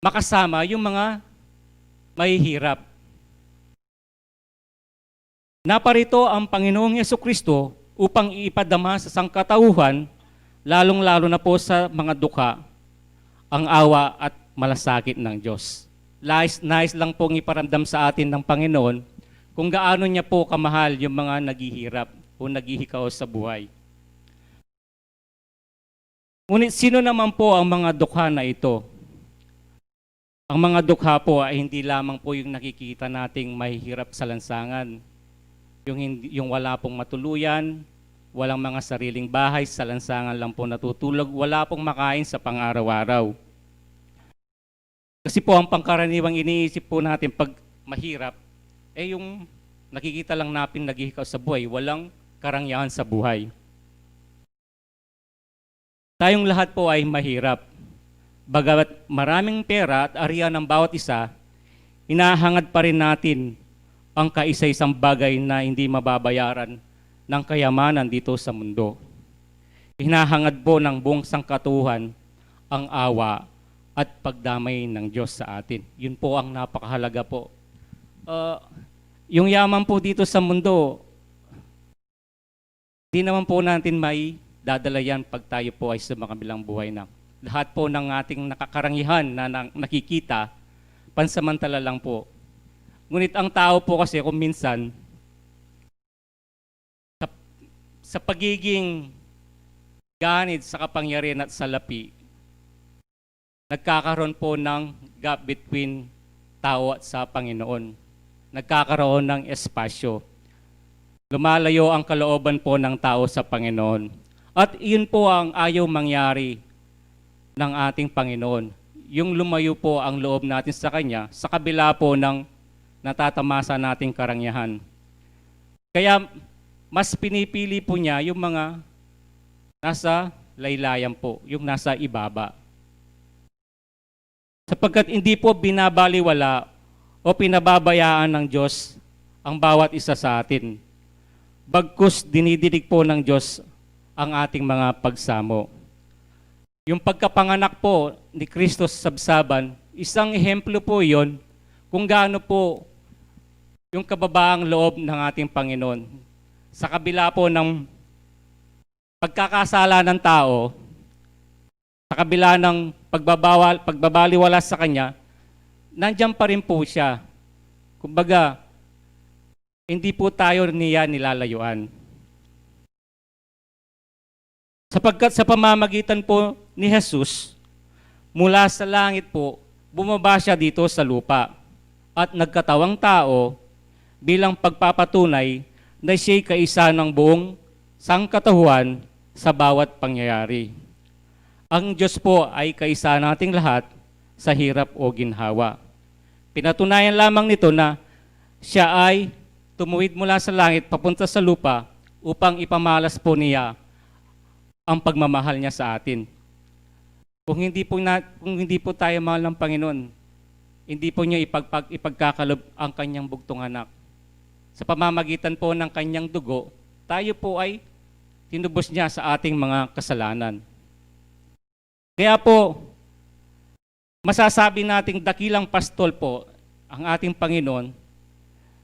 makasama yung mga mahihirap. Naparito ang Panginoong Yesu Kristo upang ipadama sa sangkatauhan, lalong-lalo na po sa mga dukha, ang awa at malasakit ng Diyos. Nais, nais lang pong iparamdam sa atin ng Panginoon kung gaano niya po kamahal yung mga naghihirap o naghihikaos sa buhay. Ngunit sino naman po ang mga dukha na ito? Ang mga dukha po ay hindi lamang po yung nakikita nating mahihirap sa lansangan, yung hindi, yung wala pong matuluyan, walang mga sariling bahay sa lansangan lang po natutulog, wala pong makain sa pang-araw-araw. Kasi po, ang pangkaraniwang iniisip po natin pag mahirap, eh, yung nakikita lang natin naghihikaw sa buhay, walang karangyaan sa buhay. Tayong lahat po ay mahirap. Bagamat maraming pera at arian ng bawat isa, hinahangad pa rin natin ang kaisa-isang bagay na hindi mababayaran ng kayamanan dito sa mundo. Hinahangad po ng buong sangkatuhan ang awa at pagdamay ng Diyos sa atin. Yun po ang napakahalaga po. Ah, yung yaman po dito sa mundo, di naman po natin may dadala yan pag tayo po ay sumakabilang buhay na. Lahat po ng ating nakakarangihan na, na nakikita, pansamantala lang po. Ngunit ang tao po kasi kung minsan, sa, sa pagiging ganid sa kapangyarihan at salapi, nagkakaroon po ng gap between tao at sa Panginoon. Nagkakaroon ng espasyo. Lumalayo ang kalooban po ng tao sa Panginoon. At iyon po ang ayaw mangyari ng ating Panginoon. Yung lumayo po ang loob natin sa Kanya, sa kabila po ng natatamasa nating karangyaan. Kaya mas pinipili po niya yung mga nasa laylayan po, yung nasa ibaba. Sapagkat hindi po binabaliwala o pinababayaan ng Diyos ang bawat isa sa atin. Bagkus dinidinig po ng Diyos ang ating mga pagsamo. Yung pagkapanganak po ni Kristo sa sabsaban, isang ehemplo po yon kung gaano po yung kababaang loob ng ating Panginoon. Sa kabila po ng pagkakasala ng tao, sa kabila ng pagbabawal, pagbabaliwala sa Kanya, nandiyan pa rin po Siya. Kumbaga, hindi po tayo niya nilalayuan. Sapagkat sa pamamagitan po ni Jesus, mula sa langit po, bumaba Siya dito sa lupa at nagkatawang tao bilang pagpapatunay na Siya'y kaisa ng buong sangkatauhan sa bawat pangyayari. Ang Diyos po ay kaisa nating lahat sa hirap o ginhawa. Pinatunayan lamang nito na Siya ay tumuwid mula sa langit papunta sa lupa upang ipamalas po Niya ang pagmamahal Niya sa atin. Kung hindi po na, kung hindi po tayo mahal ng Panginoon, hindi po Niya ipagpag-, ipagkakaloob ang Kanyang bugtong Anak. Sa pamamagitan po ng Kanyang dugo, tayo po ay tinubos Niya sa ating mga kasalanan. Kaya po, masasabi nating dakilang pastol po ang ating Panginoon,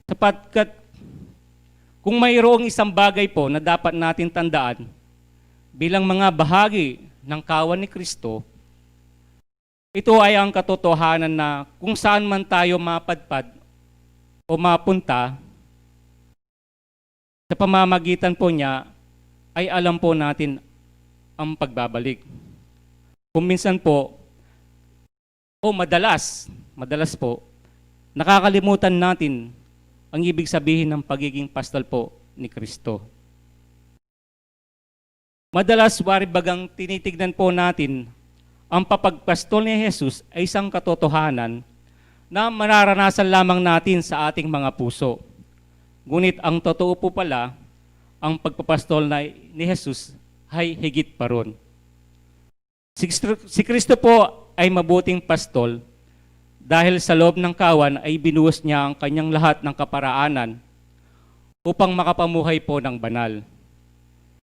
sapagkat kung mayroong isang bagay po na dapat nating tandaan bilang mga bahagi ng kawan ni Kristo, ito ay ang katotohanan na kung saan man tayo mapadpad o mapunta, sa pamamagitan po Niya ay alam po natin ang pagbabalik. Kung minsan po, o madalas, madalas po, nakakalimutan natin ang ibig sabihin ng pagiging pastol po ni Kristo. Madalas, wari bagang tinitignan po natin ang papagpastol ni Jesus ay isang katotohanan na mararanasan lamang natin sa ating mga puso. Ngunit ang totoo po pala, ang pagpapastol na ni Jesus ay higit pa ron. Si Kristo, si Kristo po ay mabuting pastol dahil sa loob ng kawan ay binuhos niya ang kanyang lahat ng kaparaanan upang makapamuhay po ng banal.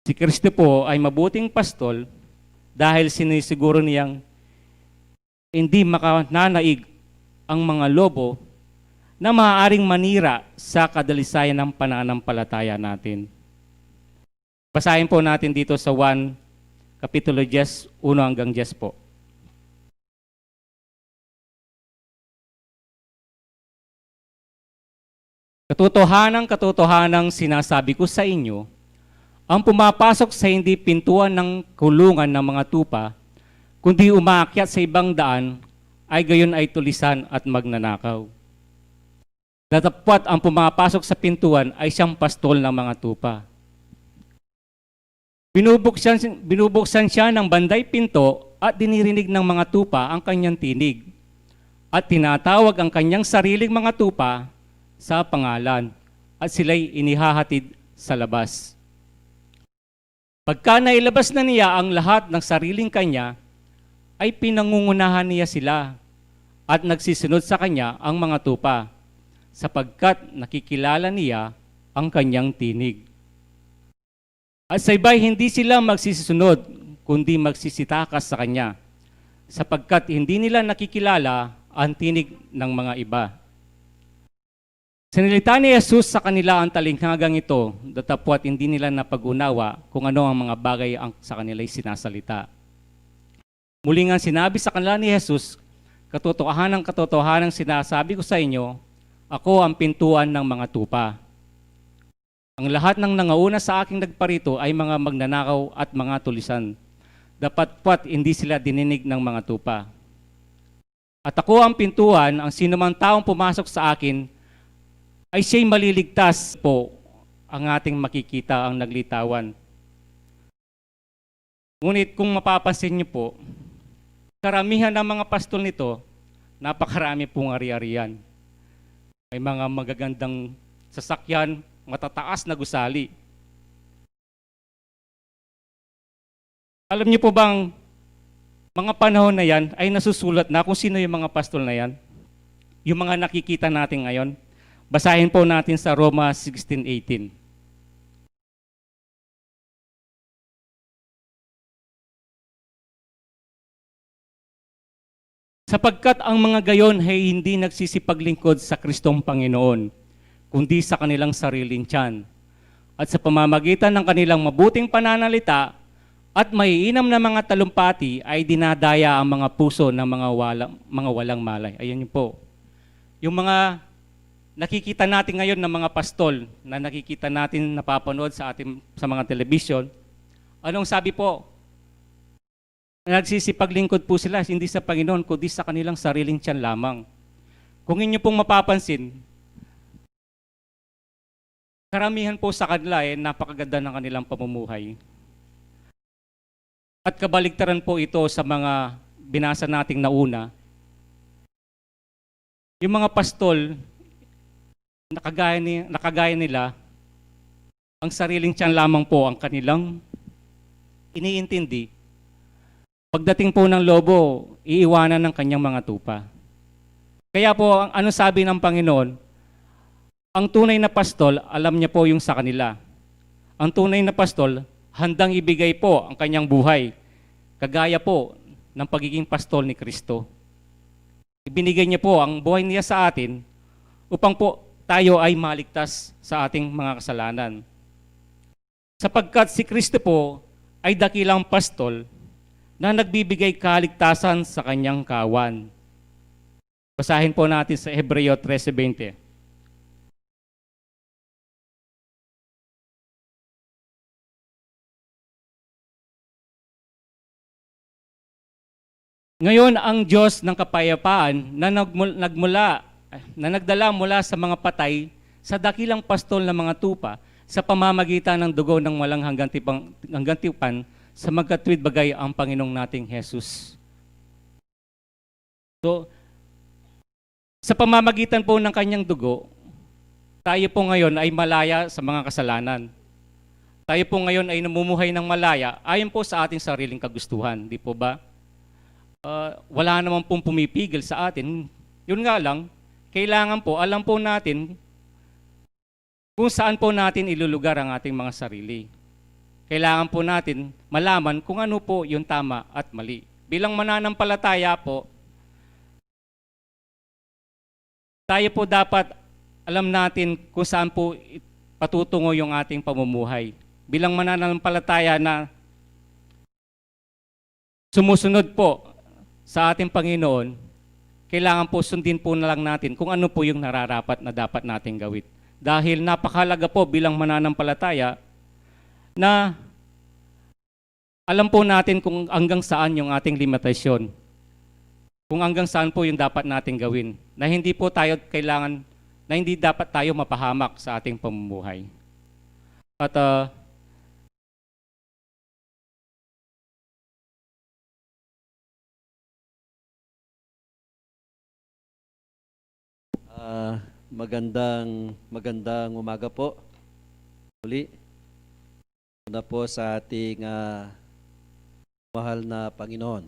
Si Kristo po ay mabuting pastol dahil sinisiguro niyang hindi makananaig ang mga lobo na maaaring manira sa kadalisayan ng pananampalataya natin. Basahin po natin dito sa Juan Kapitulo diyes, uno hanggang diyes po. Katotohanan, katotohanan, sinasabi ko sa inyo, ang pumapasok sa hindi pintuan ng kulungan ng mga tupa, kundi umaakyat sa ibang daan, ay gayon ay tulisan at magnanakaw. Datapwat ang pumapasok sa pintuan ay siyang pastol ng mga tupa. Binubuksan, binubuksan siya ng banday pinto at dinirinig ng mga tupa ang kanyang tinig. At tinatawag ang kanyang sariling mga tupa sa pangalan at sila'y inihahatid sa labas. Pagka nailabas na niya ang lahat ng sariling kanya, ay pinangungunahan niya sila at nagsisunod sa kanya ang mga tupa, sapagkat nakikilala niya ang kanyang tinig. At sa iba'y hindi sila magsisisunod, kundi magsisitakas sa kanya, sapagkat hindi nila nakikilala ang tinig ng mga iba. Sinalita ni Jesus sa kanila ang talinghagang ito, datapwat hindi nila napag-unawa kung ano ang mga bagay ang sa kanila'y sinasalita. Muli ngang sinabi sa kanila ni Jesus, katotohanan, katotohanan, sinasabi ko sa inyo, ako ang pintuan ng mga tupa. Ang lahat ng nangauna sa aking nagparito ay mga magnanakaw at mga tulisan. Datapwat hindi sila dininig ng mga tupa. At ako ang pintuan, ang sinumang taong pumasok sa akin ay siya'y maliligtas po ang ating makikita ang naglitawan. Ngunit kung mapapansin niyo po, karamihan ng mga pastol nito, napakarami pong ari-arian. May mga magagandang sasakyan, matataas na gusali. Alam niyo po bang mga panahon na yan ay nasusulat na kung sino yung mga pastol na yan? Yung mga nakikita natin ngayon. Basahin po natin sa Roma sixteen eighteen. Sapagkat ang mga gayon ay hindi nagsisipaglingkod sa Kristong Panginoon, kundi sa kanilang sariling tiyan. At sa pamamagitan ng kanilang mabuting pananalita at maiinam na mga talumpati ay dinadaya ang mga puso ng mga wala-, mga walang malay. Ayan yun po. Yung mga nakikita natin ngayon ng mga pastol na nakikita natin, napapanood sa ating, sa mga telebisyon, anong sabi po? Nagsisipaglingkod po sila, hindi sa Panginoon, kundi sa kanilang sariling tiyan lamang. Kung inyo pong mapapansin, karamihan po sa kanila, eh, napakaganda ng kanilang pamumuhay. At kabaligtaran po ito sa mga binasa nating nauna. Yung mga pastol, nakagaya ni-, nakagaya nila, ang sariling tiyan lamang po ang kanilang iniintindi. Pagdating po ng lobo, iiwanan ng kanyang mga tupa. Kaya po, ang, ano sabi ng Panginoon? Ang tunay na pastol, alam niya po yung sa kanila. Ang tunay na pastol, handang ibigay po ang kanyang buhay, kagaya po ng pagiging pastol ni Kristo. Ibinigay niya po ang buhay niya sa atin upang po tayo ay maligtas sa ating mga kasalanan. Sapagkat si Kristo po ay dakilang pastol na nagbibigay kaligtasan sa kanyang kawan. Basahin po natin sa Hebreo trese veinte. Ngayon, ang Diyos ng kapayapaan na nagmul-, nagmula, na nagdala mula sa mga patay sa dakilang pastol ng mga tupa sa pamamagitan ng dugo ng walang hanggang tipang-, hanggang tipan sa magkatuwid bagay ang Panginoong nating Jesus. So, sa pamamagitan po ng kanyang dugo, tayo po ngayon ay malaya sa mga kasalanan. Tayo po ngayon ay namumuhay ng malaya ayon po sa ating sariling kagustuhan, di po ba? Ah, wala naman pong pumipigil sa atin. Yun nga lang, kailangan po, alam po natin kung saan po natin ilulugar ang ating mga sarili. Kailangan po natin malaman kung ano po yung tama at mali. Bilang mananampalataya po, tayo po dapat alam natin kung saan po i-, patutungo yung ating pamumuhay. Bilang mananampalataya na sumusunod po sa ating Panginoon, kailangan po sundin po na lang natin kung ano po yung nararapat na dapat nating gawin. Dahil napakahalaga po bilang mananampalataya na alam po natin kung hanggang saan yung ating limitasyon, kung hanggang saan po yung dapat nating gawin, na hindi po tayo kailangan, na hindi dapat tayo mapahamak sa ating pamumuhay. At, ah, Ah, magandang, magandang umaga po. Muli, una po sa ating, ah, mahal na Panginoon.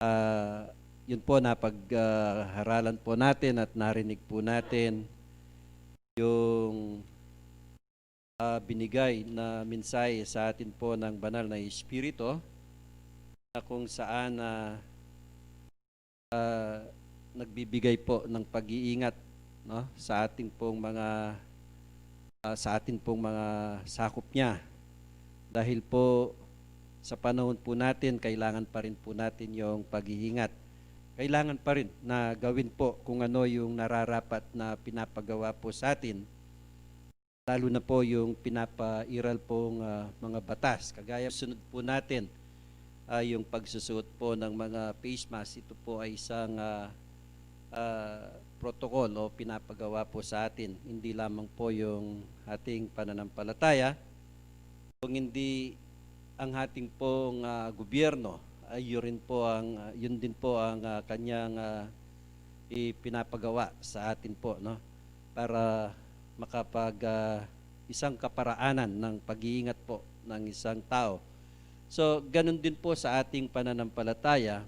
Ah, yun po, napag, ah, haralan po natin at narinig po natin yung, ah, binigay na mensahe sa atin po ng Banal na Espiritu, na kung saan, ah, ah, nagbibigay po ng pag-iingat, no, sa ating pong mga, ah, sa atin pong mga sakop niya. Dahil po sa panahon po natin, kailangan pa rin po natin yung pag-iingat. Kailangan pa rin na gawin po kung ano yung nararapat na pinapagawa po sa atin, lalo na po yung pinapairal pong, ah, mga batas. Kagaya, sunod po natin, ah, yung pagsusuot po ng mga face mask. Ito po ay isang, ah, ah, protocol o pinapagawa po sa atin. Hindi lamang po yung ating pananampalataya, kung hindi ang ating pong, ah, gobyerno, ay yun rin po ang, ah, yun din po ang, ah, kanyang, ah, ipinapagawa sa atin po, no? Para makapag, ah, isang kaparaanan ng pag-iingat po ng isang tao. So, ganun din po sa ating pananampalataya,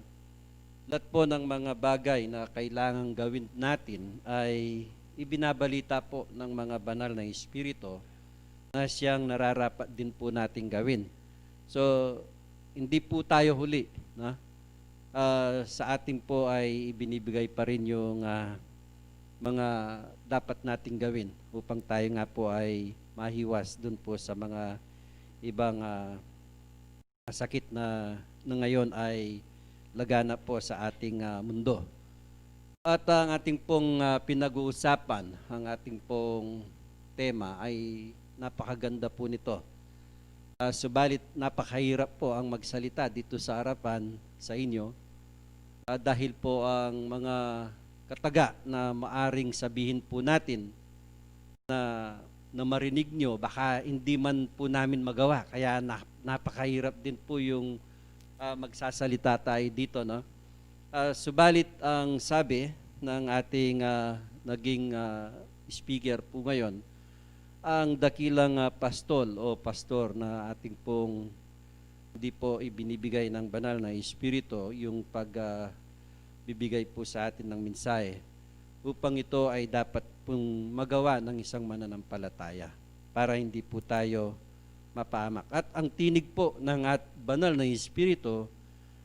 lahat po ng mga bagay na kailangang gawin natin ay ibinabalita po ng mga banal na espiritu na siyang nararapat din po nating gawin. So, hindi po tayo huli, no? Ah, sa atin po ay ibinibigay pa rin yung, ah, mga dapat nating gawin upang tayo nga po ay mahiwas dun po sa mga ibang, ah, sakit na, na ngayon ay laganap po sa ating, ah, mundo. At ang ating pong, ah, pinag-uusapan, ang ating pong tema ay napakaganda po nito. Ah, subalit napakahirap po ang magsalita dito sa harapan sa inyo, ah, dahil po ang mga kataga na maaring sabihin po natin na, na marinig nyo, baka hindi man po namin magawa. Kaya na, napakahirap din po yung, ah, magsasalita tayo dito, no? Ah, subalit ang sabi ng ating, ah, naging, ah, speaker po ngayon, ang dakilang, ah, pastol o pastor na ating pong hindi po ibinibigay ng banal na espiritu yung pag, ah, bibigay po sa atin ng mensahe, upang ito ay dapat pong magawa ng isang mananampalataya para hindi po tayo mapahamak. At ang tinig po ng at banal na espiritu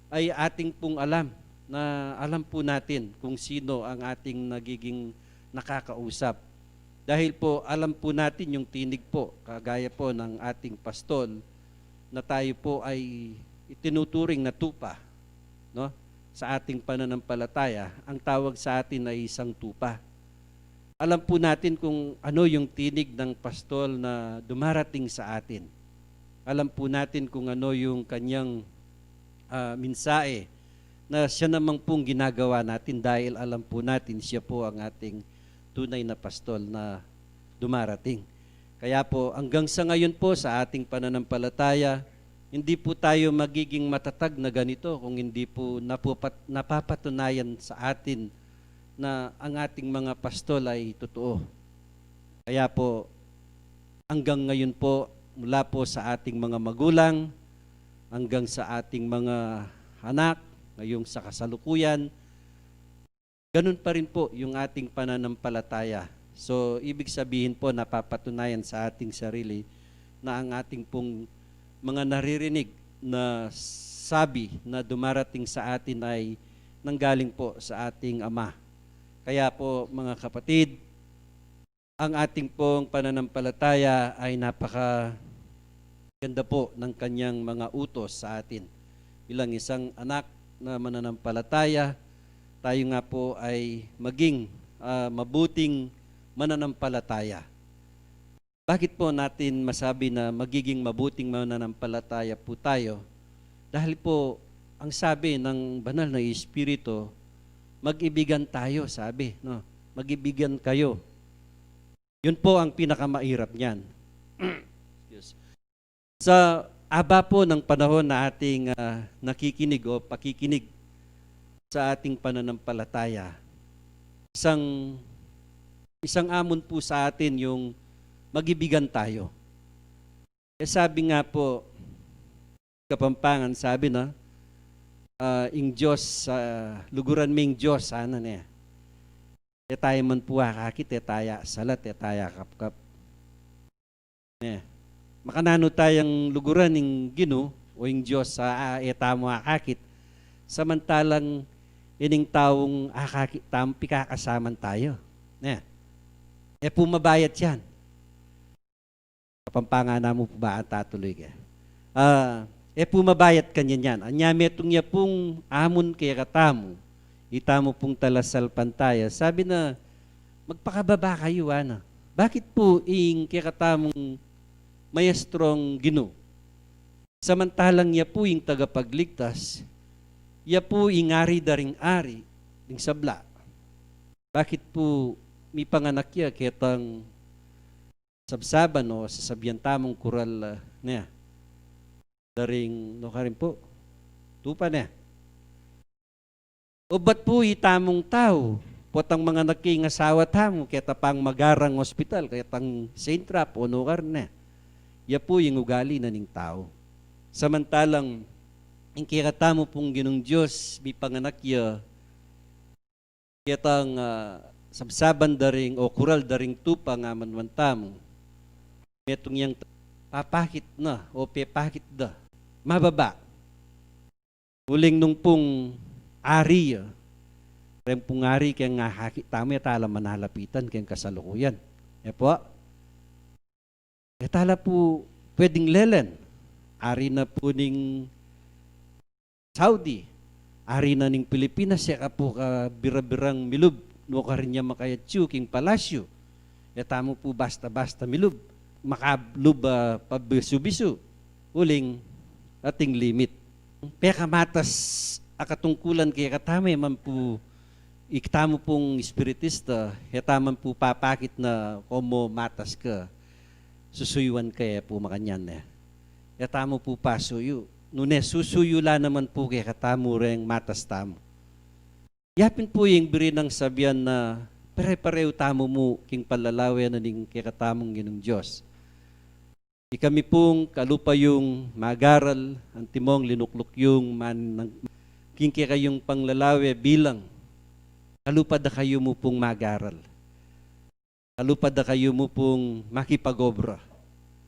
ay ating pong alam, na alam po natin kung sino ang ating nagiging nakakausap. Dahil po alam po natin yung tinig po, kagaya po ng ating pastol, na tayo po ay itinuturing na tupa, no? Sa ating pananampalataya, ang tawag sa atin ay isang tupa. Alam po natin kung ano yung tinig ng pastol na dumarating sa atin. Alam po natin kung ano yung kanyang, ah, mensahe na siya naman pong ginagawa natin dahil alam po natin siya po ang ating tunay na pastol na dumarating. Kaya po, hanggang sa ngayon po sa ating pananampalataya, hindi po tayo magiging matatag na ganito kung hindi po napupat-, napapatunayan sa atin na ang ating mga pastol ay totoo. Kaya po, hanggang ngayon po, mula po sa ating mga magulang, hanggang sa ating mga anak, ngayong sa kasalukuyan, ganun pa rin po yung ating pananampalataya. So, ibig sabihin po, napapatunayan sa ating sarili na ang ating pong mga naririnig na sabi na dumarating sa atin ay nanggaling po sa ating Ama. Kaya po, mga kapatid, ang ating pong pananampalataya ay napakaganda po ng kanyang mga utos sa atin. Bilang isang anak na mananampalataya, tayo nga po ay maging, ah, mabuting mananampalataya. Bakit po natin masabi na magiging mabuting mananampalataya po tayo? Dahil po, ang sabi ng Banal na Espiritu, "Mag-ibigan tayo," sabi, no? "Mag-ibigan kayo." Yun po ang pinakamahirap niyan. Excuse. Sa haba po ng panahon na ating, ah, nakikinig o pakikinig sa ating pananampalataya, isang, isang amon po sa atin yung magibigan tayo. Eh, sabi nga po, Kapampangan, sabi na, ah, ing Diyos, ah, luguran me ing Diyos, sana ne. E tayo man pu akakit, e tayo salat, e tayo kapkap. Ne. Makananu tayang luguran ing Ginu o ing Diyos, ah, ah, e tamu akakit. Samantalang ining taung akakit tamu, pikakasaman tayo. Ne. E pu mabayat yan. Kapampangan namu pu ba ang tatuluy ke? Ah, e pu mabayat kanyan yan. Anya metung ya pung amun kekatamu, itamu pung talasalpantaya. Sabi na, "Magpakababa kayu," ana. Bakit pu ing kekatamung maestro ing Ginu? Samantalang ya pu ing tagapagligtas, ya pu ing ari da ring ari, ding sabla. Bakit pu mipanganak ya ketang sabsaban o sasabian tamung kural, ah, ne, da ring, nukarin pu, tupa ne. Ubat pu itamung tau, potang manganak ing asawa tamu, keta pang magarang ospital, ketang Saint Raf, o nukarin ne. Ya pu ing ugali na ning tau. Samantalang, ing kekatamu pung Ginung Dios, mipanganak ya, ketang, ah, sabsaban da ring o kural da ring tupa nga manuan tamu, metung yang papakit na o pepakit da mababa. Uling nung pung ari ya, reng pung ari keng akakit tamu, e tala manalapitan keng kasalukuyan. E pu? E tala pu pwedeng lelen. Ari na pu ning Saudi, ari na ning Pilipinas, e ka pu kabira-birang milub, nukarin ya makayatsu king palasyu. E tamu pu basta-basta milub, makalub, ah, pabisu-bisu. Uling ating limit. Pekamatas a katungkulan kekatamu, e man pu, itamu pung espiritista, e ta man pu papakit na komo matas ka, susuyuan ka, e pu makanyan ne. E tamu pu pasuyu. Nune susuyu la naman pu kekatamu reng matas tamu. Ya pin pu ing buri nang sabian na pare-parehu tamu mu king panlalawe na ning kekatamung Ginung Dios. Ikami pung kalupa yung mag-aral, antimong linukluk yung man-, king kekayung panglalawe bilang kalupa da kayu mu pung mag-aral. Kalupa da kayu mu pung makipag-obra.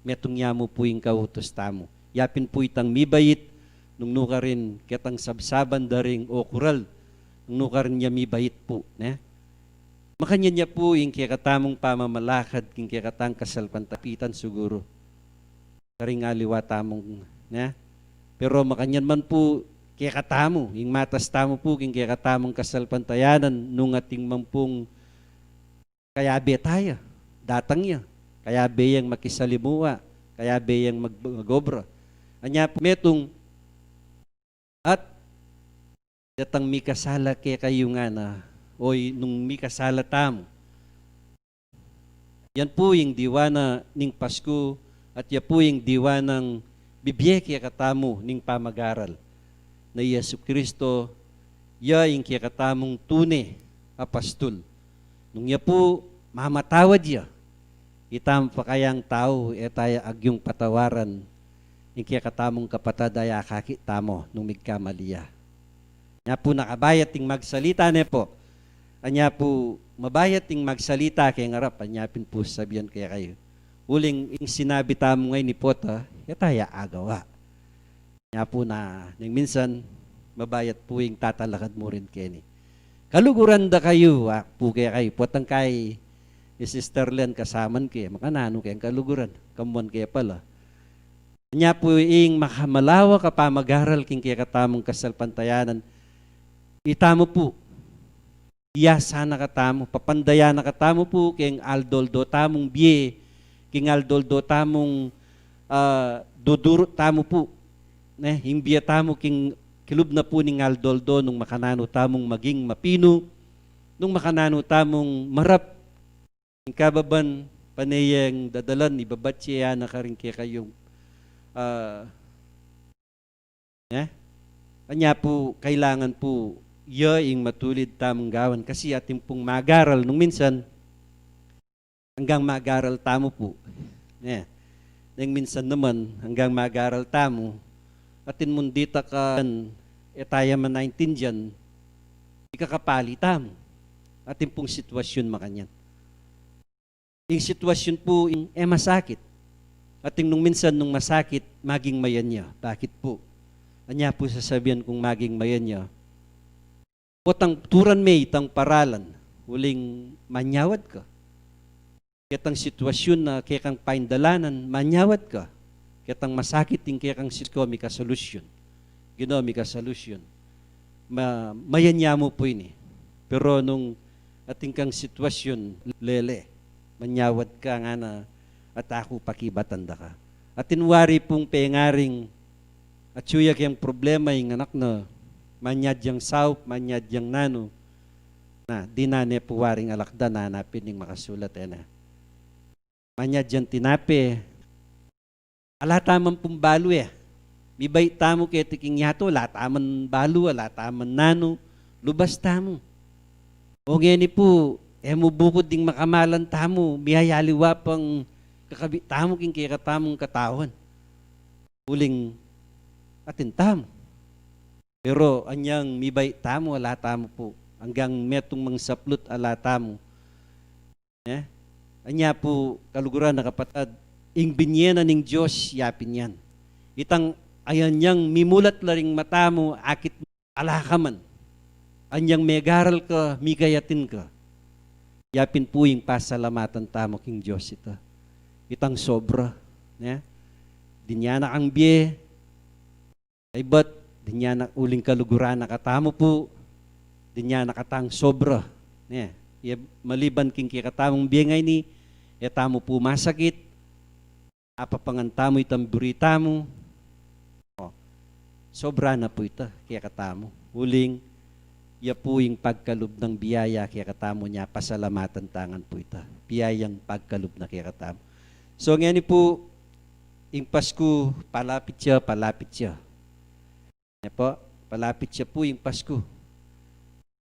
Metung ya mu pu ing kautus tamu. Ya pin pu itang mibait, nung nukarin ketang sabsaban da ring o kural, nung nukarin ya mibait pu, ne? Makanyan ya pu ing kekatamung pamamalakad, king kekatang kasalpantapitan siguru. Karing aliwa tamung, ne? Pero makanyan man pu kekatamu, ing matas tamu pu, king kekatamung kasalpantayanan, nung atin man pung kayabe taya, datang ya, kayabe yang makisalimuwa, kayabe yang mag-, mag-obra. Anya pu metung, at Datang mikasala kekayu ngana, o i-, nung mikasala tamu. Yan pu ing diwa na ning Pasku, at ya pu ing diwa nang bibie kekatamu ning pamagaral. Na i Jesucristo, ya ing kekatamung tune a pastul. Nung ya pu, mamatawad ya. Itam pa kayang tau, e taya agyung patawaran, ing kekatamung kapatad a akakit tamu, nung migkamali ya. Nya pu nakabayat ing magsalita ne pu. Anya pu mabayat ing magsalita keng arap, anya pin pu sabian kekayu. Uling ing sinabi tamu ngeni pu ta, e taya agawa. Nya pu na, neng minsan, mabayat pu ing tatalakad mu rin keni. Kaluguran da kayu, aku pu kekayu, potang kai, i Sister Len kasaman ke, makananu keng kaluguran, kamuan ke pala. Nya pu ing makamalawak a pamagaral king kekatamung kasalpantayanan, itamu pu, iya sana katamu, papandayan na katamu pu, keng aldo-aldo tamung bie, keng aldo-aldo tamung, ah, dudurut tamu pu. Ne, ing bie tamu king kilub na pu ning aldo-aldo, nung makananu tamung maging mapinu, nung makananu tamung marap, ing kababan, pane yang dadalan, ibabatse ya na karin kekayung, ah, ne? Anya pu, kailangan pu, ya ing matulid tamung gawan. Kasi atin pung magaral, nung minsan, anggang magaral tamu pu. Ne? Neng minsan naman, anggang magaral tamu, atin mung dita ka, e taya manaintindian, ikakapali tamu. Atin pung sitwasyun makanyan. Ing sitwasyun pu ing e masakit. Atin nung minsan nung masakit, maging mayan ya. Bakit pu? Anya pu sasabian kung maging mayan ya? Potang turan me itang paralan, uling manyawad ka. Ketang sitwasyun na kekang paindalanan, manyawad ka. Ketang masakit ing kekang sitko, mika solusyun. Ginu, mika solusyun. Ma-, mayan ya mu pu ini. Pero nung atin kang sitwasyun, lele, manyawad ka ngana, at aku pakibatan da ka. Atin wari pung pengaring, atyu ya keng problema ing anak na, manyadyang saup, manyadyang nanu, na, dinan ne pu waring alakdan, na, na pin ing makasulat, e na. Manyadyang tinape, ala taman pung balu, e. Mibait tamu keti king yatu, ala taman balu, ala taman nanu, lubas tamu. O ngeni pu, e mu bukud ding makamalan tamu, miyayaliwa pang kakabit tamu king kekatamung katawan. Uling atin tamu. Pero anyang mibait tamu, ala tamu pu. Anggang metung mangsaplut, ala tamu. Ne? Anya pu, kaluguran a kapatad, ing binie na ning Dios, ya pin yan. Itang ayan yang mimulat la ring mata mu, akit, ala ka man. Anyang megaral ka, migayatin ka. Ya pin pu ing pasalamatan tamu king Dios ita. Itang sobra, ne? Dinya na kang bie, Kaybat, dinya na uling kaluguran na katamu pu, dinya na katang sobra. Ne, ya maliban king kekatamung bie ngeni, e tamu pu masakit, apapangan tamu itang buri tamu. O, sobra na pu ita kekatamu. Uling, ya pu ing pagkalub nang biyaya kekatamu, nya pasalamatan ta ngan pu ita. Biyayang pagkalub na kekatamu. So, ngeni pu, ing Pasku, palapit ya, palapit ya. Ne pu, palapit ya pu ing Pasku.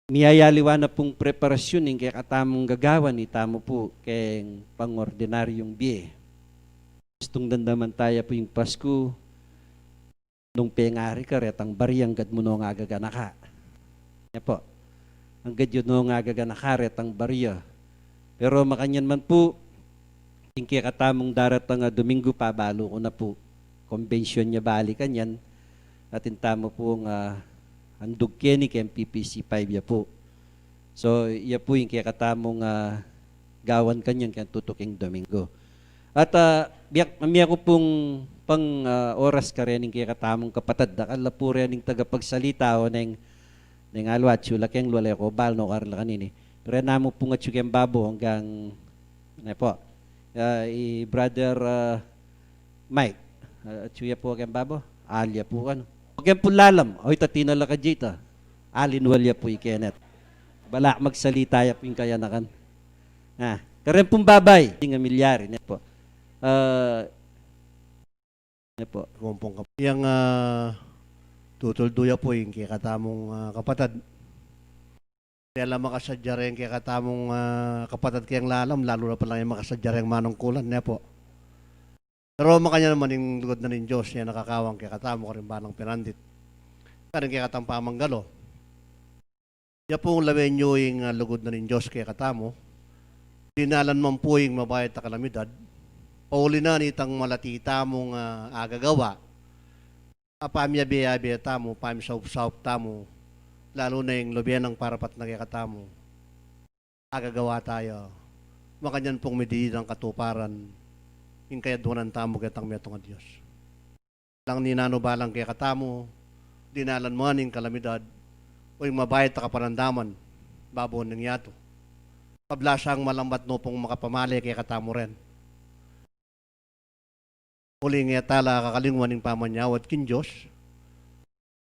Miyayaliwa na pung preparasyun ing kekatamung gagawan, itamu pu keng pangordinaryung bie. Gustung damdaman taya pu ing Pasku, nung pengari ka retang barya, anggad mu no nga gaganaka. Ne pu, anggad yu no nga gaganaka retang barya. Pero makanyan man pu, ing kekatamung daratang a Domingo, pabalu ku na pu, kombensyon ya balikan yan, atin tamu pung, ah, andug keni keng P P C five ya pu. So, ya pu ing kekatamung, ah, gawan kanyan keng tutuking Domingo. At, ah, biyak, mamiya ku pung pang, ah, oras karening kekatamung kapatad, dakal la pu rening tagapagsalita o neng, neng aliwa, atyu la keng lua, e ku bal no karla kanini. Pero namu pung atyu keng babo anggang, ne pu, ah, i Brother, ah, Mike, ah, atyu ya pu keng babo, ali ya pu kanu. O keng pung lalam, o ita tinala ka dita. Alinwal ya pu i Kenneth. Bala magsalita ya pu ing kayanakan. Ah, kareng pung babay, ing milyari ne pu. Ah, ne pu. Kumpong kap-, yang, ah, tutuldu ya pu ing kekatamung, ah, kapatad. Dela makasadya reng kekatamung, ah, kapatad keng lalam, lalu na pala yang makasadya reng manungkulan, ne pu. Pero makanyan naman ing lugud na ning Dios, ya nakakawang kekatamu karing banang pinandit. Karing kekatang pamanggalo. Ya pung lawen yu ing, ah, lugud na ning Dios kekatamu. Dinalan man pu ing mabayat a kalamidad. Pauli na nitang malati tamung, ah, agagawa. A pamiyabe-yabe tamu, pamisaup-saup tamu, lalu na ing lube nang parapat na kekatamu. Agagawa taya. Makanyan pung midi nang katuparan ing kayadwanan tamu ketang metung a Dios. Lang ninanu balang kekatamu, dinalan man ing kalamidad, o ing mabayat a kapanandaman, babo ning yatu. Kablasang malambat no pung makapamale kekatamu ren. Uling e tala kakalingwan ing pamanyawad king Dios.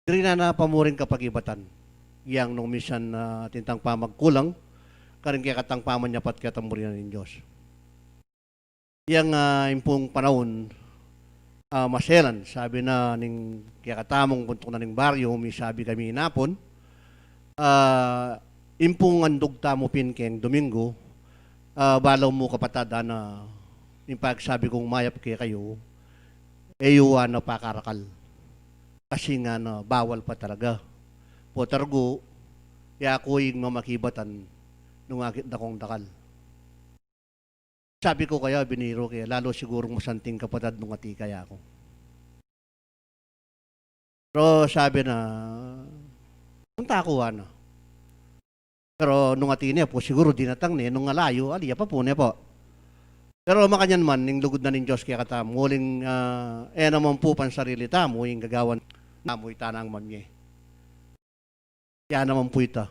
Diri na na pamuring kapagibatan. Yang nung minsan, ah, atin tang pamagkulang, karing kekatang pamanyapat ketang burian ning Dios. Yang, ah, impung panaun, ah, maselan, sabi na ning kekatamung buntuk na ning baryo, misabi kami inapun, ah, impung andug tamu pin keng Domingo, ah, balaw mu kapatad, ana, ing pagsabi kung mayap kekayu, e yu ana pakarakal. Kasi ngana, bawal pa talaga. Putargu, yaku ing mamakibatan, nung akit da kung dakal. Sabi ku kaya, biniru ke, lalu sigurung masanting kapatad nung ati kaya ku. Pero sabi na, punta ku, ana. Pero nung ati ne pu, siguru dinatang ne, nung alayu, ali ya pa pu ne pu. Pero makanyan man, ing lugud na ning Dios kekatamu, uling, ah, e naman pu pansarili tamu, ing gagawan tamu, ita nang mamye. Ya naman pu ita.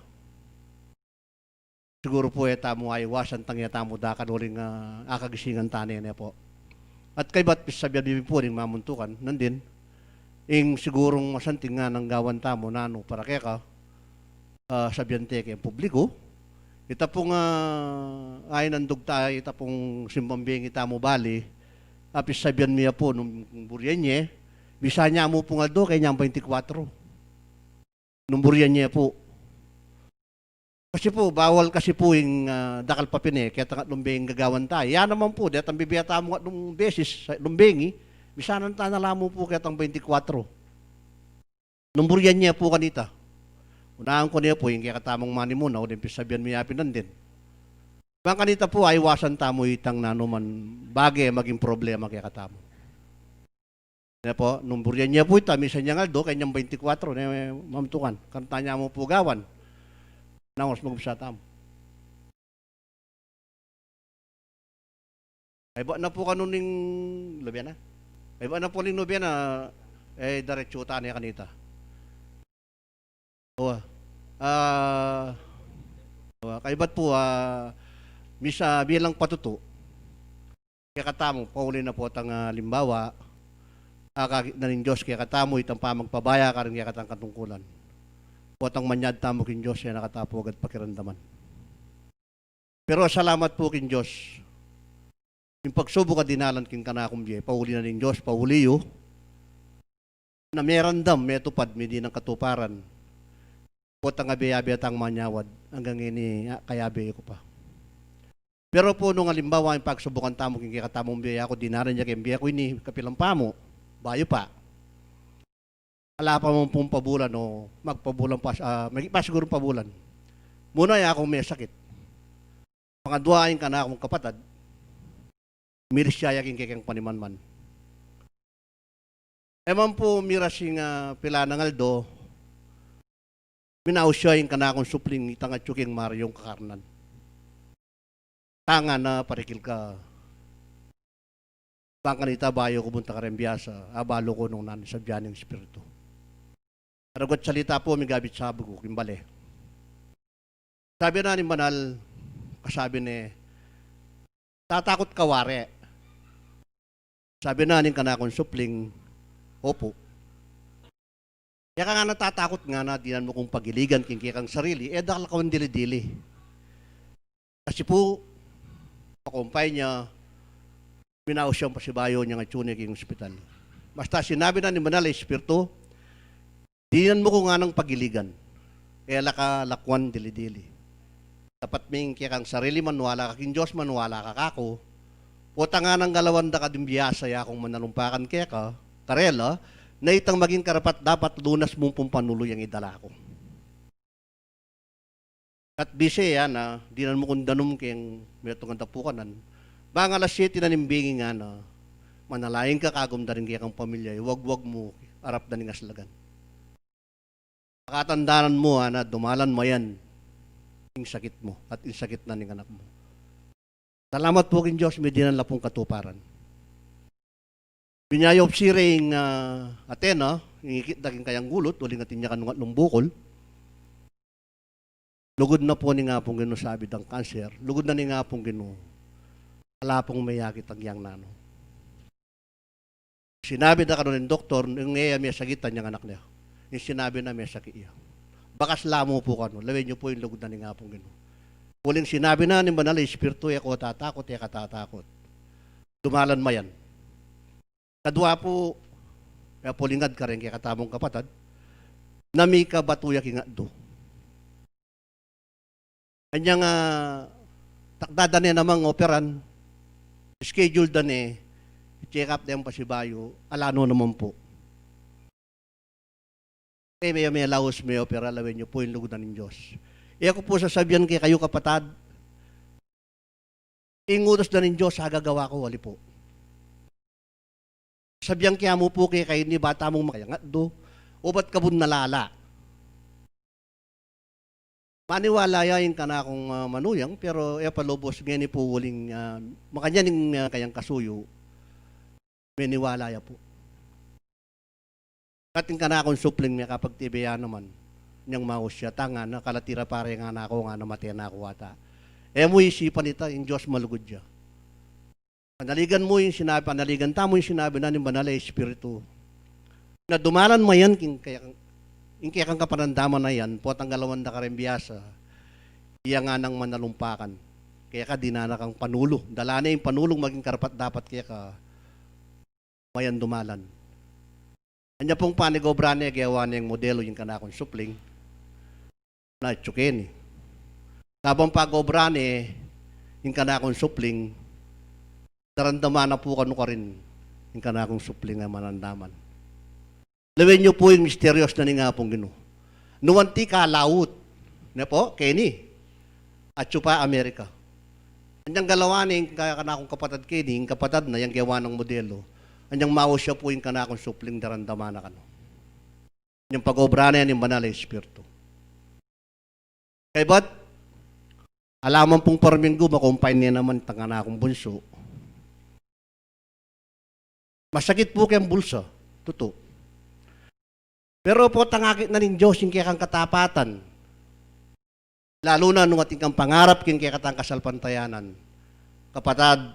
Siguru pu e tamu aiwasan tang ya tamu dakal uling, ah, akagisingan tane ne pu. At kaybat pisabian mi pu ring mamuntukan, nandin, ing sigurung masanting nganang gawan tamu nanu para keka, ah, sabian te keng publiku. Ita pung, ah, ainandug ta, ita pung simbang bengi tamu bale, a pisabian mi ya pu nung burian ye, bisa nya mu pung aldo, kaya nyang baintikwatro. Nung burian ye pu. Kasi pu, bawal kasi pu ing, ah, dakal pa pin e, ketang atlung bengi gagawan ta. Ya naman pu, detang bibie tamu atlung beses, atlung bengi, misanan ta na la mu pu ketang baintikwatro. Nung burian ye pu kanita. Unahan ku ne pu, ing kekatamung manimuna, uling pisabian mi ya pin nandin. Bang kanita pu, aiwasan tamu itang nanuman bage maging problema kekatamu. Ne pu, nung burian ye pu ita, misan yang aldo, kaya nyang baintikwatro, ne, mamuntukan. Kanita nya mu pu gawan. Nang oras magumpisa tamu. Ay, ba na pu kanu ning lubena? Ay, ba na pu ning lubena, e, diretsu ta ne kanita. Wa. Ah, wa, kaybat pu, ah, misa bilang patutu. Kekatamu, pauli na pu tang, ah, limbawa, akakit na ning Dios kekatamu, itang pamagpabaya karing kekatang katungkulan. Potang manyad tamu king Dios, e na katamu pu agad pakiramdaman. Pero salamat pu king Dios. Ing pagsubuk a dinalan king kanakung bie, pauli na ning Dios, pauli yu. Na meramdam, metupad, midi nang katuparan. Potang abe-abe tang manyawad, anggang ini, a, kayabe ku pa. Pero pu nung alimbawa, ing pagsubukan tamu king kekatamung bie, aku dinalan ya king bie ku ini, kapilan pamu, bayu pa. Ala pa man pung pabulan o magpabulan pa, ah, magpasigurung pabulan. Muna ya kung me sakit. Pangadwa ing kanakung kapatad, miris ya king kekeng panimanman. E man pu miras ing, ah, pila nang aldo, minaus ya ing kanakung supling itang atyu king Mariong kakarnan. Tanga na parikil ka. Bang kanita bayu ku bunta kareng biasa, abalu ku nung nanu ing sabyan ning Espiritu. Arugat salita pu, migabit sabug ku king bale. Sabi na ning banal, kasabi ne, "Tatakut ka wari?" Sabi na ning kanakung supling, "Opu." Keka ngana tatakut ngana, dinan mu kung pagiligan king kekang sarili, e da ka la kung dili-dili. Kasi pu, makumpay ne, minaus yang pasibayu neng atyu ne king ospital. Basta sinabi na ning Banal a Espiritu, dinan mu ku nganang pagiligan. E la ka lakwan dili-dili. Tapat ming kekang sarili, maniwala ka king Dios, maniwala ka kaku. Potang nganang galawan da ka ding biasa ya kung manalumpakan keka, karela, na itang maging karapat-dapat lunas mung pung panulu yang idala ku. At bise ya na, dinan mu kung danum keng metung a tapukanan. Bang alas siyete na ning bingi ngana, manalangin ka kagum da ring kekang pamilya, iwagwag mu, arap da ning aslagan. Pakatandanan mu, ana, dumalan mayan ing sakit mu at ing sakit na ning anak mu. Salamat pu king Dios, midinan la pung katuparan. Binyayopsi re ing, ah, atena, ing ikit da king kayang gulut, uling atin ya kanung atlung bukul. Lugud na pu ning Apung Ginu, sabi dang kanser. Lugud na ning Apung Ginu. Ala pung meyakit agyang nanu. Sinabi da kanu ning doktor, ing e ya mesakit, ing anak na. Ing sinabi na mesakit ya. Bakas la mu pu kanu, lawen yu pu ing lugud na ning Apung Ginu. Uling sinabi na ning Banal a Espiritu, e ku tatakut, e ka tatakut. Dumalan mayan. Kadwa pu, e pu lingad kareng kekatamung kapatad, na mikabatu ya king atdu. Anyang, ah, takda da ne namang operan, schedule da ne, check up da yang pasibayu, ala no naman pu. E me, melaus me opera, lawen yu pu ing lugud na ning Dios. E ku pu sasabian kekayu kapatad, ing utus da ning Dios, agagawa ku, ali pu. Sabian ke mu pu kekayu ini, bata mung makayangatdu, o bat kabun na lala. Maniwala ya ing kanakung, ah, manuyang, pero e pa lubus ngeni pu uling, ah, makanyan ing, ah, kayang kasuyu, meniwala ya pu. Kating kanakung supling, mekapagtibe ya naman. Nyang maus ya, tanga na, kalatira pare ngana ku, ngana mate na ku ata. E mu isipan ita, ing Dios malugud ya. Panaligan mu ing sinabi, panaligan tamu ing sinabi na ning Banal a Espiritu. Na dumalan mayan king kekang, ing kekang kapanandaman na yan, potang galawan da kareng biasa, iya nganang manalumpakan. Keka dinan na kang panulu. Dala ne ing panulung maging karapat-dapat keka, mayan dumalan. Anya pung panigobra ne, gewa neng modelu ing kanakung supling. Na atyu keni. Kabang pagobra ne ing kanakung supling, daramdaman na pu kanu karin ing kanakung supling a manandaman. Lawen yu pu ing misteryos na ning Apung Ginu. Nu anti ka laut. Ne pu, keni. Atyu pa Amerika. Anyang galawan ne ing ka-, kanakung kapatad keni, ing kapatad na yang gewa nang modelu. Anyang maus ya pu ing kanakung supling, daramdaman na kanu. Anyang pagobra ne ning Banal a Espiritu. Kaybat, ala man pung parminggu, makumpay ne naman itang kanakung bunsu. Masakit pu keng bulsa, tutu. Pero potang akit na ning Dios ing kekang katapatan. Lalu na nung atin kang pangarap king kekatang kasalpantayanan. Kapatad,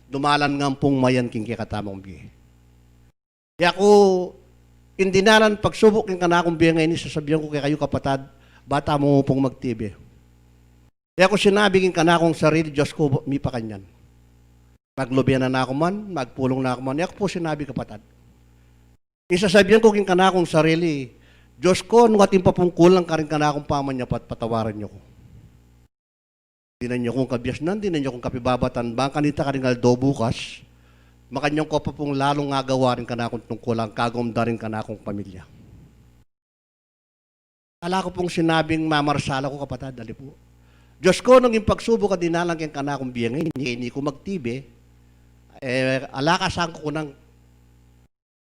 dumalan ngan pung mayan king kekatamung bie. E ku, ing dinalan pagsubuk king kanakung bie ngeni, sasabian ku kekayu kapatad, bata mu pung magtibe. E ku sinabi king kanakung sarili, Dios ku, mipakanyan. Maglubi na ku man, magpulung na ku man, e ku pu sinabi kapatad. Ing sasabian ku king kanakung sarili, Dios ku, nung atin pa pung kulang karing kanakung pamanyapat, patawaran yu ku. Dinan yu kung kabiasnan, dinan yu kung kapibabatan, bang kanita karing aldo bukas, makanyan ku pa pung lalung agawa ring kanakung tungkulan, kagum da ring kanakung pamilya. Ala ku pung sinabing mamarsala ku, kapatad, ali pu. Dios ku, nung ing pagsubuk a dinalan keng kanakung bie ngeni, ini ku magtibe, e, ala ka sangkunan.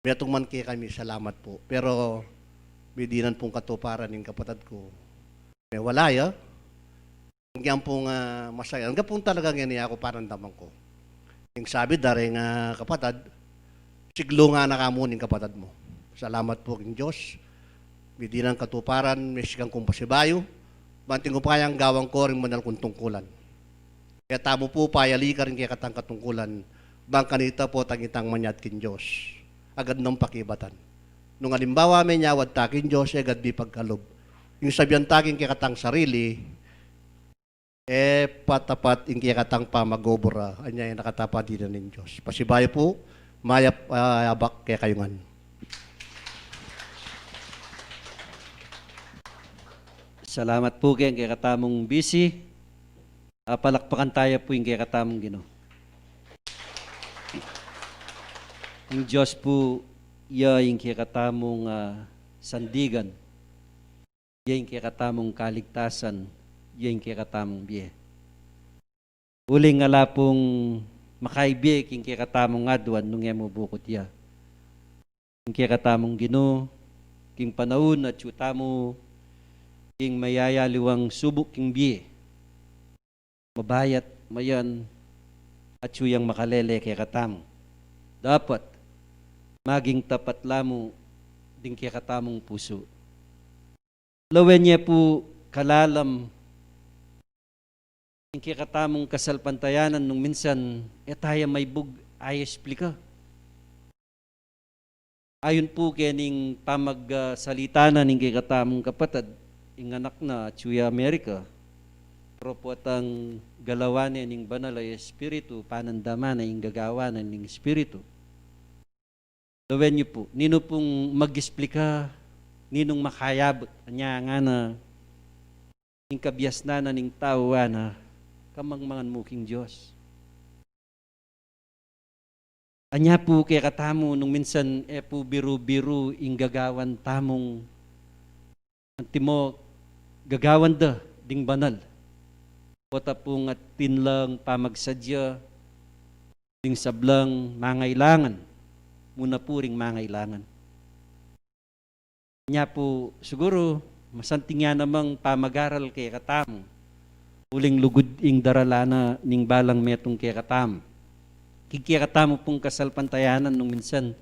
Metung man kekami, salamat pu. Pero, midinan pung katuparan ing kapatad ku. Mewala ya. Anggang pung, ah, masaya. Anggang pung talagang ini aku parandaman ku. Ing sabi da ring, ah, kapatad, siglu nga na ka mu ning kapatad mu. Salamat pu king Dios. Midinan katuparan, mesikan kung pasibayu. Banting upayang gawan ku ring banal kung tungkulan. Kaya tamu pu payali karing kekatang katungkulan, bang kanita potang itang manyad king Dios, agad nang pakibatan. Nung alimbawa me, nyawa ta king Dios, e gad mi pagkalub. Ing sabian ta king kekatang sarili, e patapat ing kekatang pamag-obra, anya e nakatapat dinan ning Dios. Pasibayu pu, mayap, ah, abak kekayu ngan. Salamat pu king kekatamung bisi. Ah, palakpakan taya pu ing kekatamung Ginu. Ing Dios pu, ya ing kekatamung, ah, sandigan, ya ing kekatamung kaligtasan, ya ing kekatamung bie. Uling ala pung makaibie king kekatamung aduan nung e mu bukut ya. King kekatamung Ginu, king panaun atyu tamu king mayayaliwang subuk king bie, mabayat, mayan, atyu yang makalele kekatamu. Dapat maging tapat la mu ding kekatamung pusu. Lawen ye pu kalalam ing kekatamung kasalpantayanan nung minsan e taya maibug a esplika. Ayun pu kening pamagsalita na ning kekatamung kapatad, ing anak na atyu ya Amerika, pero potang galawan ne ning Banal a Espiritu, panandaman ne ing gagawan na ning Espiritu. Lawen yu pu, ninu pung mag-esplika, ninung makayabut, anya ngana, ing kabiasnan na ning tau, ngana, kamangmangan mu king Dios. Anya pu kekatamu nung minsan e pu biru-biru ing gagawan tamung, antimo gagawan da ding banal. Pota pung atin lang pamagsadya ding sablang mangailangan, mu na pu ring mangailangan. Nya pu, siguru, masanting ya namang pamagaral kekatamu, uling lugud ing daralan na ning balang metung kekatamu. King kekatamu pung kasalpantayanan nung minsan,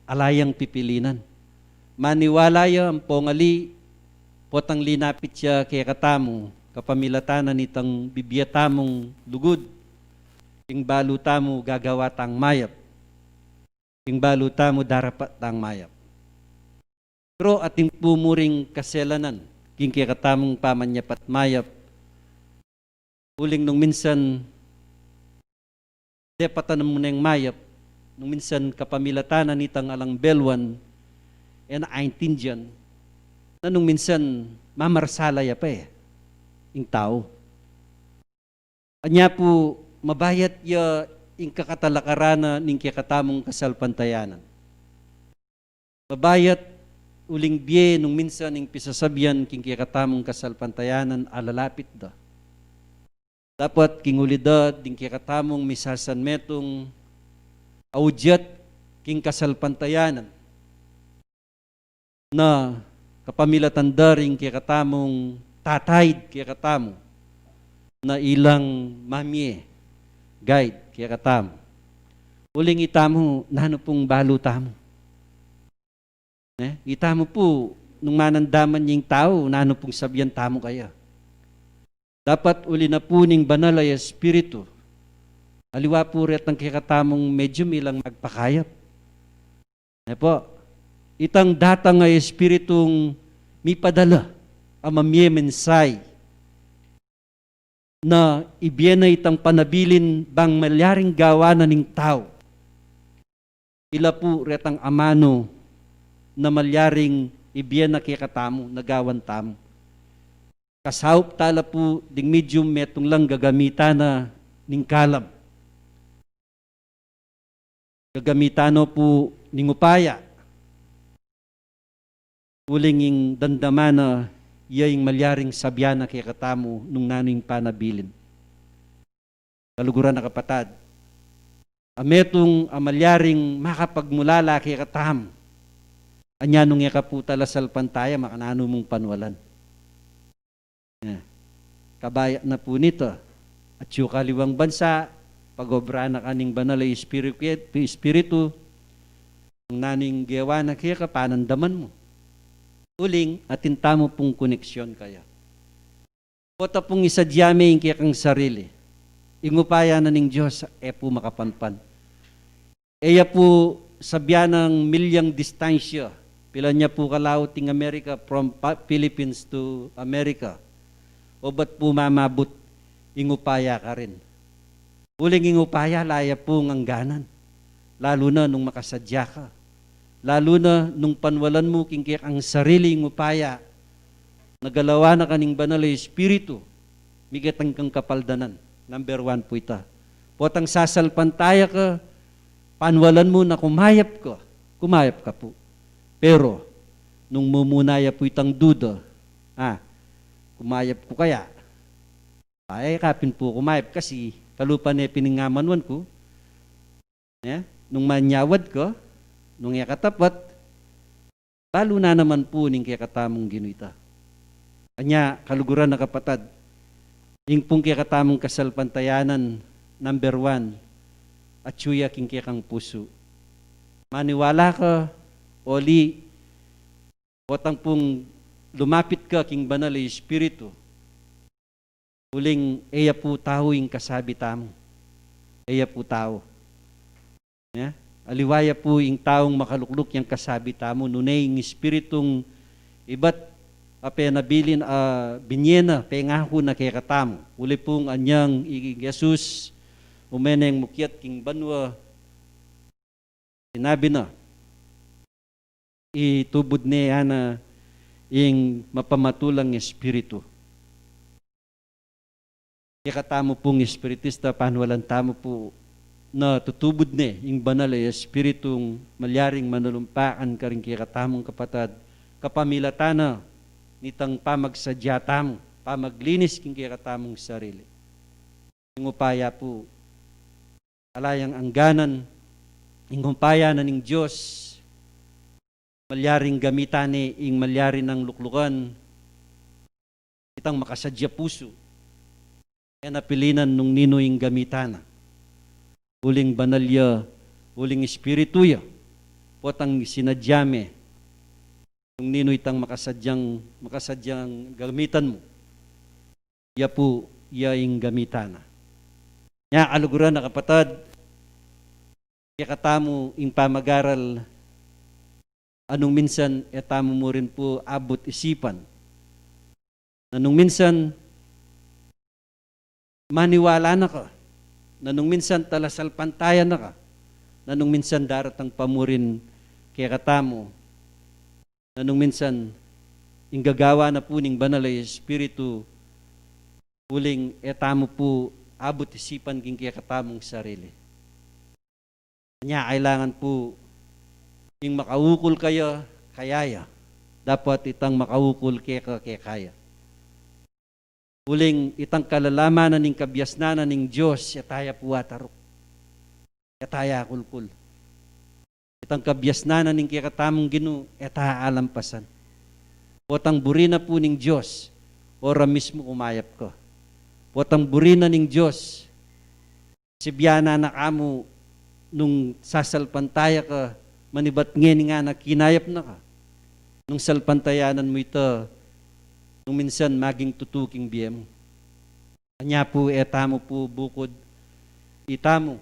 ala yang pipilinan. Maniwala ya ampo ngali, potang linapit ya kekatamu, kapamilatan na nitang bibie tamung lugud, ing balu tamu gagawa tang mayap, ing balu tamu darapat tang mayap. Pero atin pu mu ring kaselanan, king kekatamung pamanyapat mayap, uling nung minsan, depatan mu neng mayap, nung minsan kapamilatan na nitang alang beluan, e na aintindian, na nung minsan mamarsala ya pa e, ing tau. Anya pu, mabayat ya ing kakatalakaran na ning kekatamung kasalpantayanan. Mabayat uling bie nung minsan ing pisasabian king kekatamung kasalpantayanan a lalapit da. Dapat king uli da ding kekatamung misasanmetung a udyat king kasalpantayanan, na kapamilatan da ring kekatamung tataid kekatamu, na ilang mamie, guide kekatamu. Uling itamu, nanu pung balu tamu? Ne? Itamu pu, nung manandaman ya ing tau, nanu pung sabian tamu kaya? Dapat uli na pu ning Banal a Espiritu. Aliwa pu retang kekatamung medyum ilang magpakayap. Ne pu, itang datang a Espiritung mipadala a mamie mensahe na ibie na itang panabilin bang malyaring gawan na ning tau. Ila pu retang amanu na malyaring ibie na kekatamu, na gawan tamu. Kasaup tala pu ding medyum metung lang gagamitan na ning kalam. Gagamitan no pu ning upaya. Uling ing damdaman na ya ing malyaring sabian na kekatamu nung nanu ing panabilin. Kaluguran a kapatad, a metung a malyaring makapagmulala kekatamu, anya nung e ka pu tala salpantaya, makananu mung panwalan? Eh, kabayat na pu nita, atyu ka liwang bansa, pag-obra na ka ning Banal a Espiritu, Espiritu, nung nanu ing gewa na keka, panandaman mu. Uling, atin tamu pung koneksyon kaya. Pota pung isadya me ing kekang sarili, ing upaya na ning Dios e pu makapanpan. E ya pu sabian nang milyang distansya Pilan ya pu kalaut ing America, from pa-, Philippines to America. Obat pu mamabut ing upaya karin. Uling ing upaya, ala ya pung angganan. Lalu na nung makasadya ka. Lalu na nung panwalan mu king kekang sarili ing upaya, na galawan na ka ning Banal a Espiritu, mikitan kang kapaldanan. Number one pu ita. Potang sasalpantaya ka, panwalan mu na kumayap ka, kumayap ka pu. Pero, nung mumuna ya pu itang duda, ah, kumayap ku kaya? Ay, e ka pin pu kumayap kasi kalupa ne pin ing amanuan ku. Ne? Nung manyawad ka, nung e ka tapat, lalu na naman pu ning kekatamung Ginu ita. Anya, kaluguran a kapatad, ing pung kekatamung kasalpantayanan, number one, atyu ya king kekang pusu. Maniwala ka o ali, potang pung lumapit ka king Banal a Espiritu, uling e ya pu tau ing kasabi tamu. E ya pu tau. Ya? Aliwa ya pu ing taung makalukluk yang kasabi tamu, nune ing Espiritung ibat a penabilin, a, binye na, pengaku na kekatamu. Uli pung anyang i Jesus, ume neng mukyat king banua, sinabi na, itubud ne ya na ing mapamatulang Espiritu. Kekatamu pung Espiritista, panwalan tamu pu na tutubud ne ing Banal a Espiritung malyaring manalumpakan karing kekatamung kapatad, kapamilatan na nitang pamagsadya tamu, pamaglinis king kekatamung sarili. Ing upaya pu, ala yang angganan, ing upaya na ning Dios, malyaring gamitan ne ing malyari nang luklukan, itang makasadya pusu. E na pilinan nung ninu ing gamitan na. Uling banal ya, uling Espiritu ya, potang sinadya me, nung ninu itang makasadyang, makasadyang gamitan mu. Ya pu, ya ing gamitan na. Nya, kaluguran a kapatad, kekatamu ing pamagaral, anung minsan e tamu mu rin pu abut isipan. Nanung minsan maniwala na ka, nanung minsan talasalpantaya na ka, nanung minsan daratang pa mu rin kekatamu, nanung minsan ing gagawa na pu ning Banal a Espiritu, uling e tamu pu abut isipan king kekatamung sarili. Nya, kailangan pu ing makaukul kaya, kaya ya. Dapat itang makaukul keka, keka ya. Uling itang kalalaman na ning kabiasnan na ning Dios, e ta ya pu ataruk. E ta ya akulkul. Itang kabiasnan na ning kekatamung Ginu, e ta alampasan. Potang buri na pu ning Dios, ora mismu kumayap ka. Potang buri na ning Dios, sibianan na ka mu nung sasalpantaya ka, manibat ngeni ngana kinayap na ka. Nung salpantayanan mu ita, nung minsan maging tutu king bie mu. Anya pu, e tamu pu bukud itamu,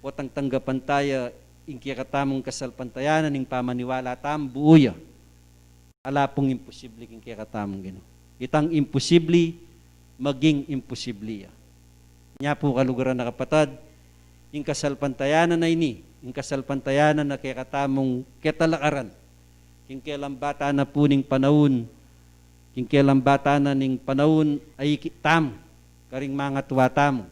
potang tanggapantaya ing kekatamung kasalpantayanan, ing pamaniwala tamu, buu ya. Ala pung imposibli king kekatamung Ginu. Itang imposibli, maging imposibli ya. Nya pu, kaluguran a kapatad, ing kasalpantayanan a ini, ing kasalpantayanan a kekatamung ketalakaran, king kelambatan na pu ning panaun, king kelambatan na ning panaun, a ikit tamu karing mangatua tamu,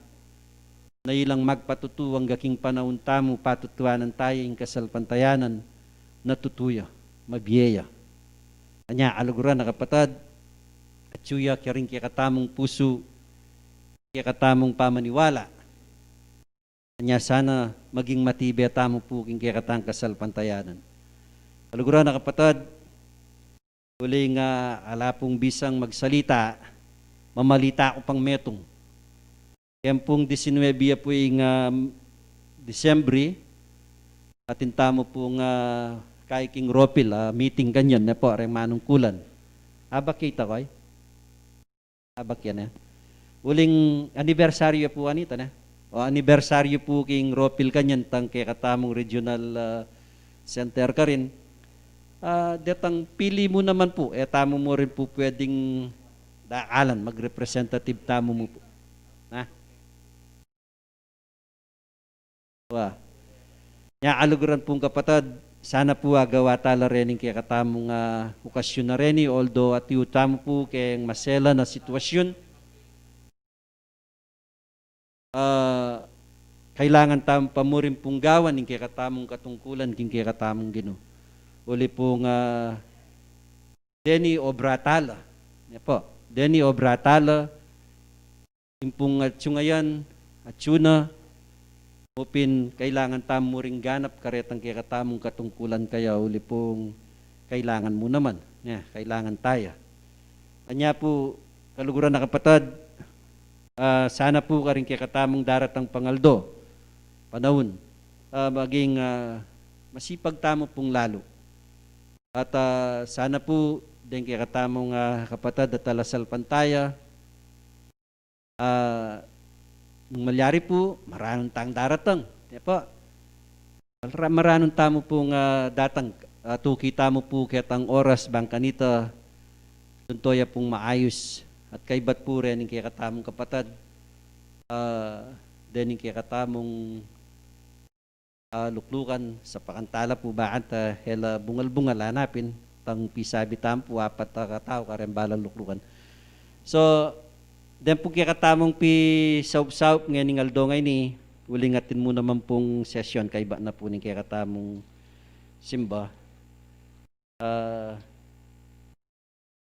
na ilang magpatutu angga king panaun tamu, patutuanan taya ing kasalpantayanan na tutu ya, mabie ya. Anya, kaluguran a kapatad, atyu ya karing kekatamung pusu, kekatamung pamaniwala. Anya, sana maging matibe tamu pu king kekatang kasalpantayanan. Kaluguran a kapatad, uling ala pung bisang magsalita, mamalita ku pang metung. Keng pung disinuebe ya pu ing, ah, Disyembre, atin tamu pung, ah, kaya king Ropil, ah, meeting kanyan, ne pu, reng manungkulan. Abak ya ita, koy? Abak ya, ne? Uling anibersaryu ya pu anita, ne? O, anibersaryu pu king Ropil kanyan, tang kekatamung regional, ah, center karin. Ah, detang pili mu naman pu, e tamu mu rin pu pwedeng dakalan, mag-representative tamu mu pu. Na? Wa. Nya, kaluguran pung kapatad, sana pu agawa tala rening kekatamung, ah, okasyun a reni, although atiu tamu pu keng maselan a sitwasyun. Ah, kailangan tamu pa mu rin pung gawan ing kekatamung katungkulan king kekatamung Ginu. Uli pung, ah, deni obra tala. Nya pu, deni obra tala, ing pung atsu ngayan, atsu na, mu pin kailangan tamu ring ganap karetang kekatamung katungkulan kaya uli pung kailangan mu naman. Nya, kailangan taya. Anya pu, kaluguran a kapatad, ah, sana pu karing kekatamung daratang pangaldo, panaun, ah, maging, ah, masipag tamu pung lalu. At, ah, sana pu, deng kekatamung, ah, kapatad at talasalpantaya, ah, nung malyari pu, maranun tang daratang. Nya pu. Mara-, maranun tamu pung, ah, datang, ah, tuki tamu pu ketang oras bang kanita, tunto ya pung maayus. At kaybat pu rening kekatamung kapatad, ah, dening kekatamung, ah, luklukan, sapakan tala pu ba kanta, e la bungal-bungal, anapin, tang pisabi tamu pu, apat a katau kareng balang luklukan. So, den pu kekatamung pisaupsaup ngening aldo ngeni, uling atin mu naman pung sesyon, kaybat na pu ning kekatamung simba. Ah,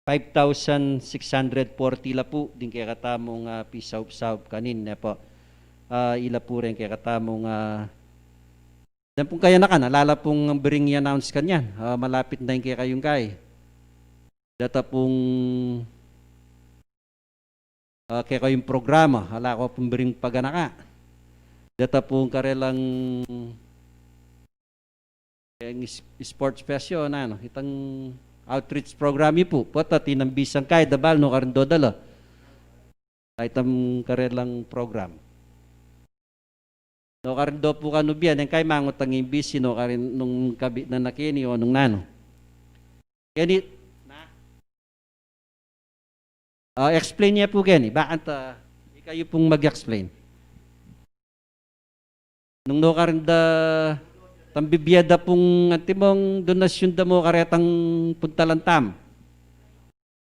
five thousand six hundred forty la pu ding kekatamung, ah, pisaupsaup kanin, ne pu. Ah, ila pu ring kekatamung, ah, den pung kayanakan, ala la pung biring i-announce kanyan. Ah, malapit na ing kekayung kai. Deta pung, ah, kekayung programa, ala ko pung biring paganaka. Deta pung karelang, eh, is-, sports fest yu, nanu, itang outreach program yu pu. Pota tinambisan kai, dabal, nukarin do dala. Itang karelang program. Nukarin do pu kanu bie, neng kai mangutang imbisi, nukarin nung kabi na na keni o nung nanu. Keni, na? Ah, explain ye pu keni, bakanta, ikayu pung mag-explain. Nung nukarin da, tambibie da pung antimong donasyun da mu karetang puntalan tam.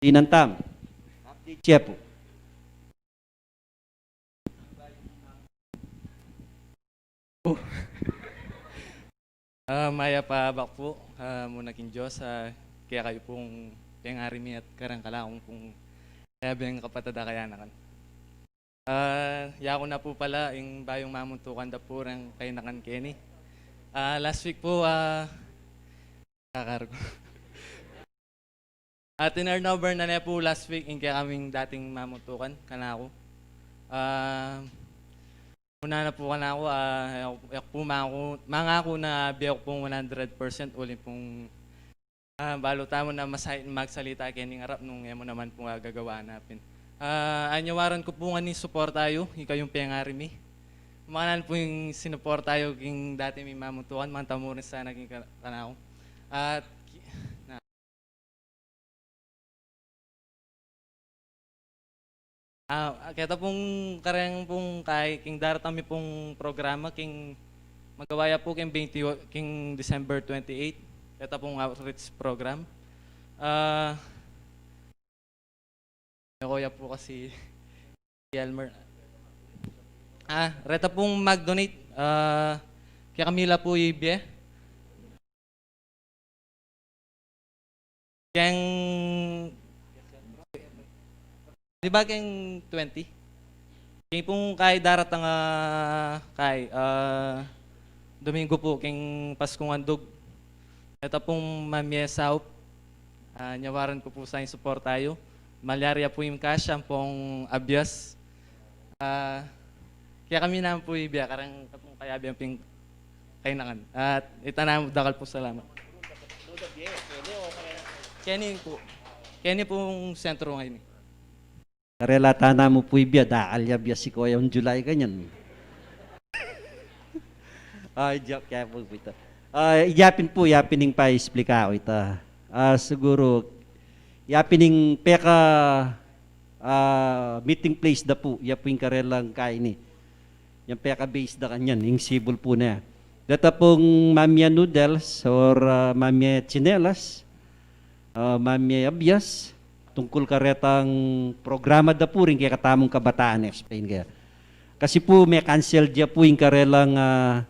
Dinan tam. Update ye pu. Ah, mayap a abak pu, ah, muna king Dios, ah, kekayu pung pengari mi at kareng kanakung pung kayabeng kapatad a kayanakan. Ah, yaku na pu pala, ing bayung mamuntukan da pu reng kayanakan keni. Ah, last week pu, ah, kakar ku. Ah, tinurnover na ne pu last week ing kekaming dating mamuntukan, kanaku. Ah, una na pu kanaku, ah, e ku, e ku pu mangaku, mangaku na bie ku pung one hundred percent uli pung, ah, balu tamu na masahit magsalita kening arap nung e mu naman pu gagawan na pin. Ah, anyawaran ku pu ngan ing suporta yu, ikayung pengari mi. Makananu pu ing sinuporta yu king dati ming mamuntukan, mantamu rin sana king ka-, kanaku. At ki-, na. Ah, keta pung kareng pung kai, king daratang mi pung programa, king magawa ya pu king twenty, king December twenty-eight, keta pung outreach program. Ah, e ko ya pu kasi si Elmer. Ah, reta pung mag-donate, ah, kekami la pu ibie. Keng, di ba keng twenty? Keng pung kai daratang, ah, kai, ah, Domingo pu, keng Paskung Handog. Ita pung mamie saup, ah, nyawaran ku pu sa ing suporta yu. Malyari ya pu ing cash ampong abyas. Ah, kekami naman pu ibie, kareng kapung kayabe amping kainakan. At ita naman, dakal pung salamat. Keni pu, keni pung sentro ngeni. Karela tana mu pu ibie, dakal ya bias i Koyang July kanyan. Ay, joke ya pu ita. Ah, yapin pu, yapin ing paisplika ku ita. Ah, siguru, yapin ing peka, ah, meeting place da pu, ya pu ing karelang kaini. Yang peka-base da kanyan, ing sibul pu ne. Deta pung mamie noodles or, ah, mamie tsinelas, ah, mamie abias, tungkul karetang programa da pu ring kekatamung kabataan, explain kaya. Kasi pu, me-cancel ya pu ing karelang, ah,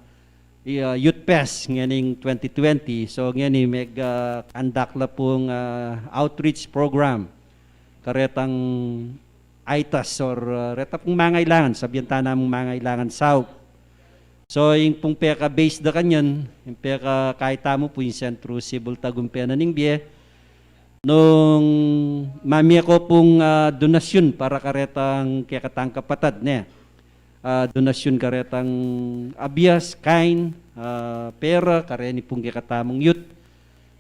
i-, ah, Youth Fest ngening twenty twenty. So, ngeni meg, ah, conduct la pung, ah, outreach program karetang aitas or, ah, reta pung mangailangan, sabian ta namung mangailangan saup. So, ing pung peka-base da kanyan, ing peka-kai tamu pu ing Sentru Sibul Tagumpe na ning Bie, nung mamie ko pung, ah, donasyun para karetang kekatang kapatad, ne. Ah, donasyun karetang abias, kain, ah, pera, kareni pung kekatamung youth,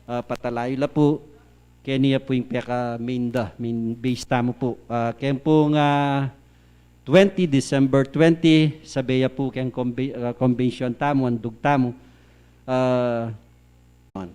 ah, patalayu la pu, keni ya pu ing peka-main da, main base tamu pu. Ah, keng pung, ah, twenty, December twenty, sabyan ya pu keng conve-, ah, convention tamu, andug tamu. Ah, on.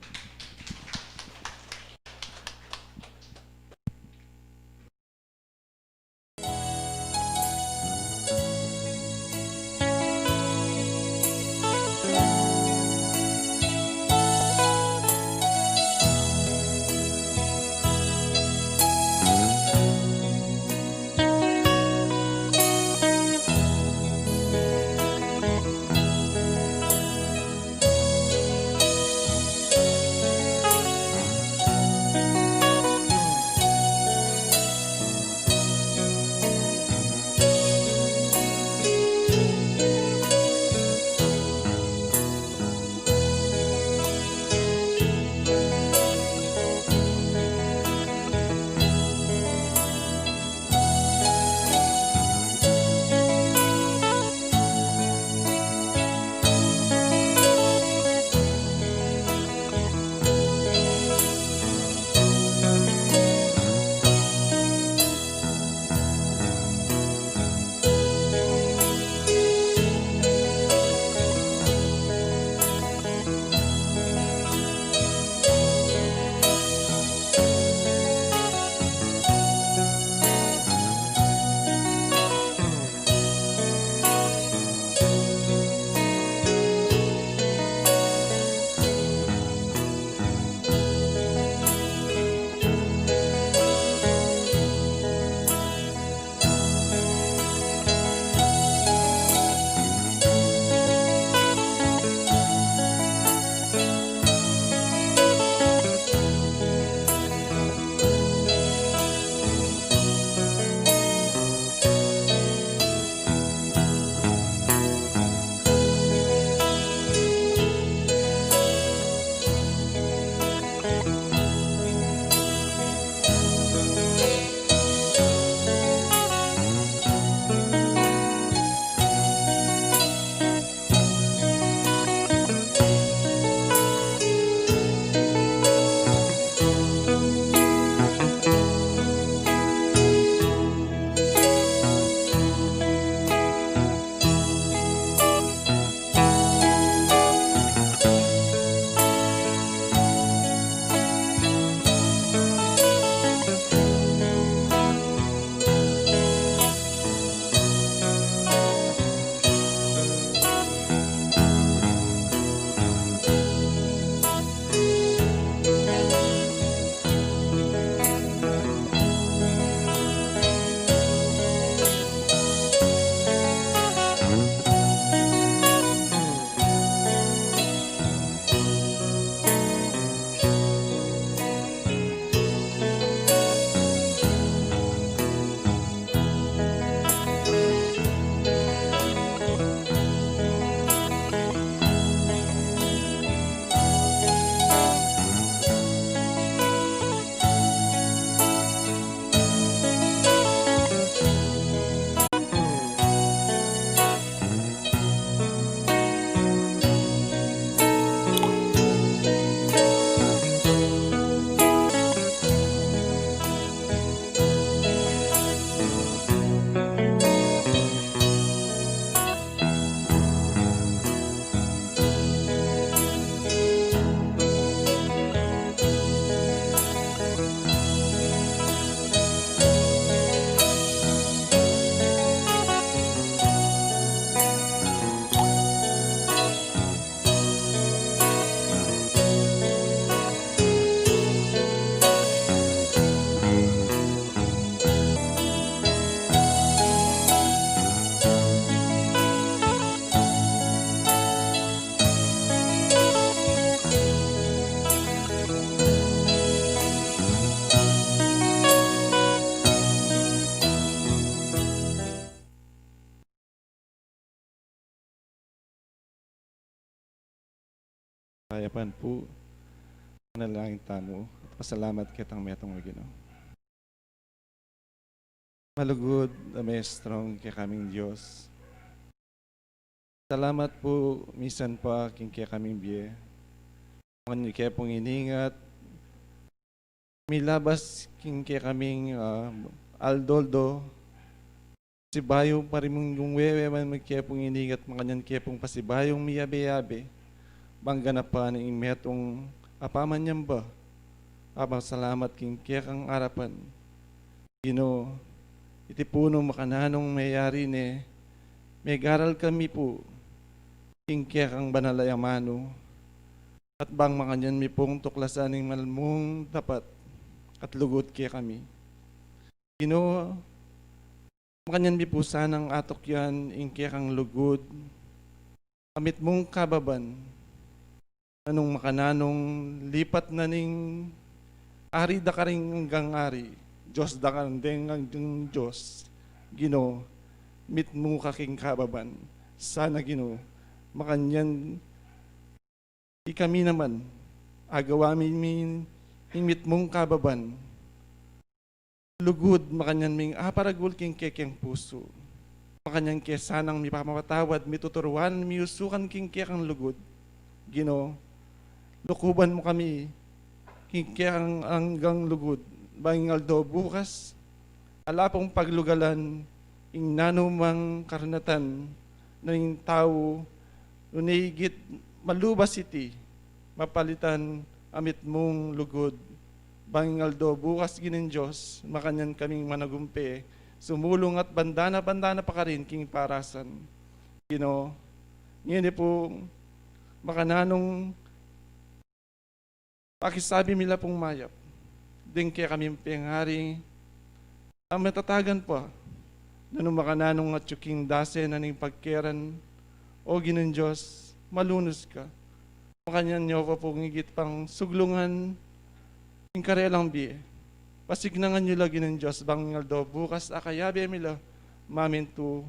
Kayapan pu, manalangin tamu at pasalamat ketang metung a Ginu. Malugud a Maestro, kekaming Dios. Salamat pu, misan pa king kekaming bie, makanyan ke pung iningat milabas king kekaming, ah, aldo-aldo. Pasibayu pa rin mung wewe man mi ke pung iningat, makanyan ke pung pasibayung miyabe-yabe bang ganapan ing metung a pamanyamba. Apasalamat king kekang arapan. Ginu, iti pu nung makananung meyari ne, megaral kami pu king kekang banal a amanu, at bang makanyan mi pung tuklasan ing mal mung dapat at lugud kekami. Ginu, makanyan mi pu sanang atukyan ing kekang lugud a mitmung kababan, nanung makananung lipat na ning ari da karing anggang ari, Dios da karing anggang Dios. Ginu, mitmu ka king kababan. Sana, Ginu, makanyan ikami naman, agawa mi, mi ing mitmung kababan. Lugud, makanyan ming aparagul king kekeng pusu. Makanyan ke sanang mipamapatawad, mituturuan, miusukan king kekang lugud. Ginu, lukuban mu kami king kekang anggang lugud, bang ing aldo bukas ala pung paglugalan ing nanumang karnatan na ning tau, nune igit malubas iti, mapalitan a mitmung lugud. Bang ing aldo bukas, Ginung Dios, makanyan kaming managumpe sumulung at banda na, banda na pa karin king parasan. Ginu, ngeni pu makananung pakisabi mi la pung mayap ding kekaming pengari a matatagan pa, nanu makananung atyu king dase na ning pagkeran. O Ginung Dios, malunus ka. Makanyan yu pa pung igit pang suglungan ing karelang bie. Pasignangan yu la, Ginung Dios, bang ing aldo bukas akayabe mi la mamintu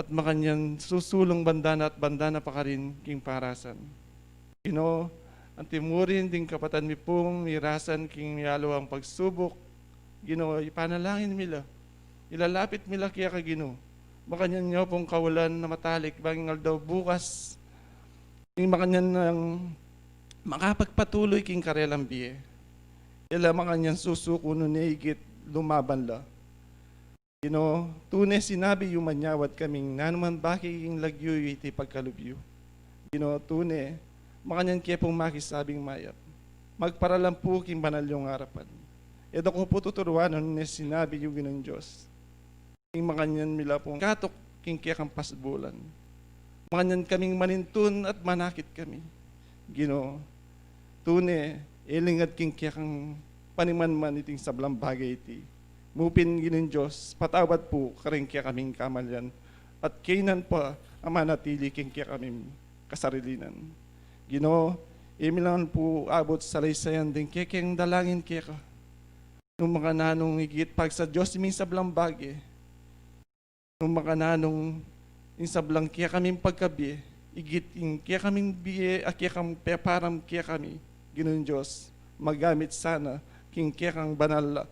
at makanyan susulung banda na at banda na pa karin king parasan. Ginu, antimurin ding kapatad mi pung mirasan king mialuang pagsubuk, Ginu, ipanalangin mi la, ilalapit mi la keka, Ginu. Makanyan yu pung kaulan na matalik bang ing aldo bukas, ing makanyan nang makapagpatuloy king karelang bie. Ila makanyan susuku nune igit lumaban la. Ginu, tune sinabi yu manyawad kaming nanuman bage king lagyu yu iti pagkalub yu. Ginu, tune makanyan ke pung makisabing mayap, magparalan pu king banal yung arapan. E da ku pu tuturuan nune sinabi yu, Ginung Dios, ing makanyan mi la pung katuk king kekang pasbulan. Makanyan kaming manintun at manakit kami. Ginu, tune e lingad king kekang panimanman iting sablang bage iti. Mu pin, Ginung Dios, patawad pu karing kekaming kamalian at kainan pa a manatili king kekaming kasarilinan. Ginu, e mi la ngan pu abut salaysayan ding kekeng dalangin keka nung makananung igit pagsadyos ming sablang bage. Nung makananung ing sablang kekaming pagkabie, igit ing kekaming bie a kekang peparam kekami, Ginung Dios, magamit sana king kekang banal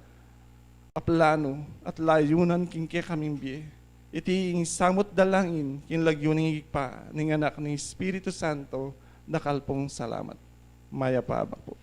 a planu at layunan king kekaming bie. Iti ing samut dalangin king lagyu ning Ibpa, ning Anak, ning Espiritu Santo, dakal pung salamat. Mayap a abak pu.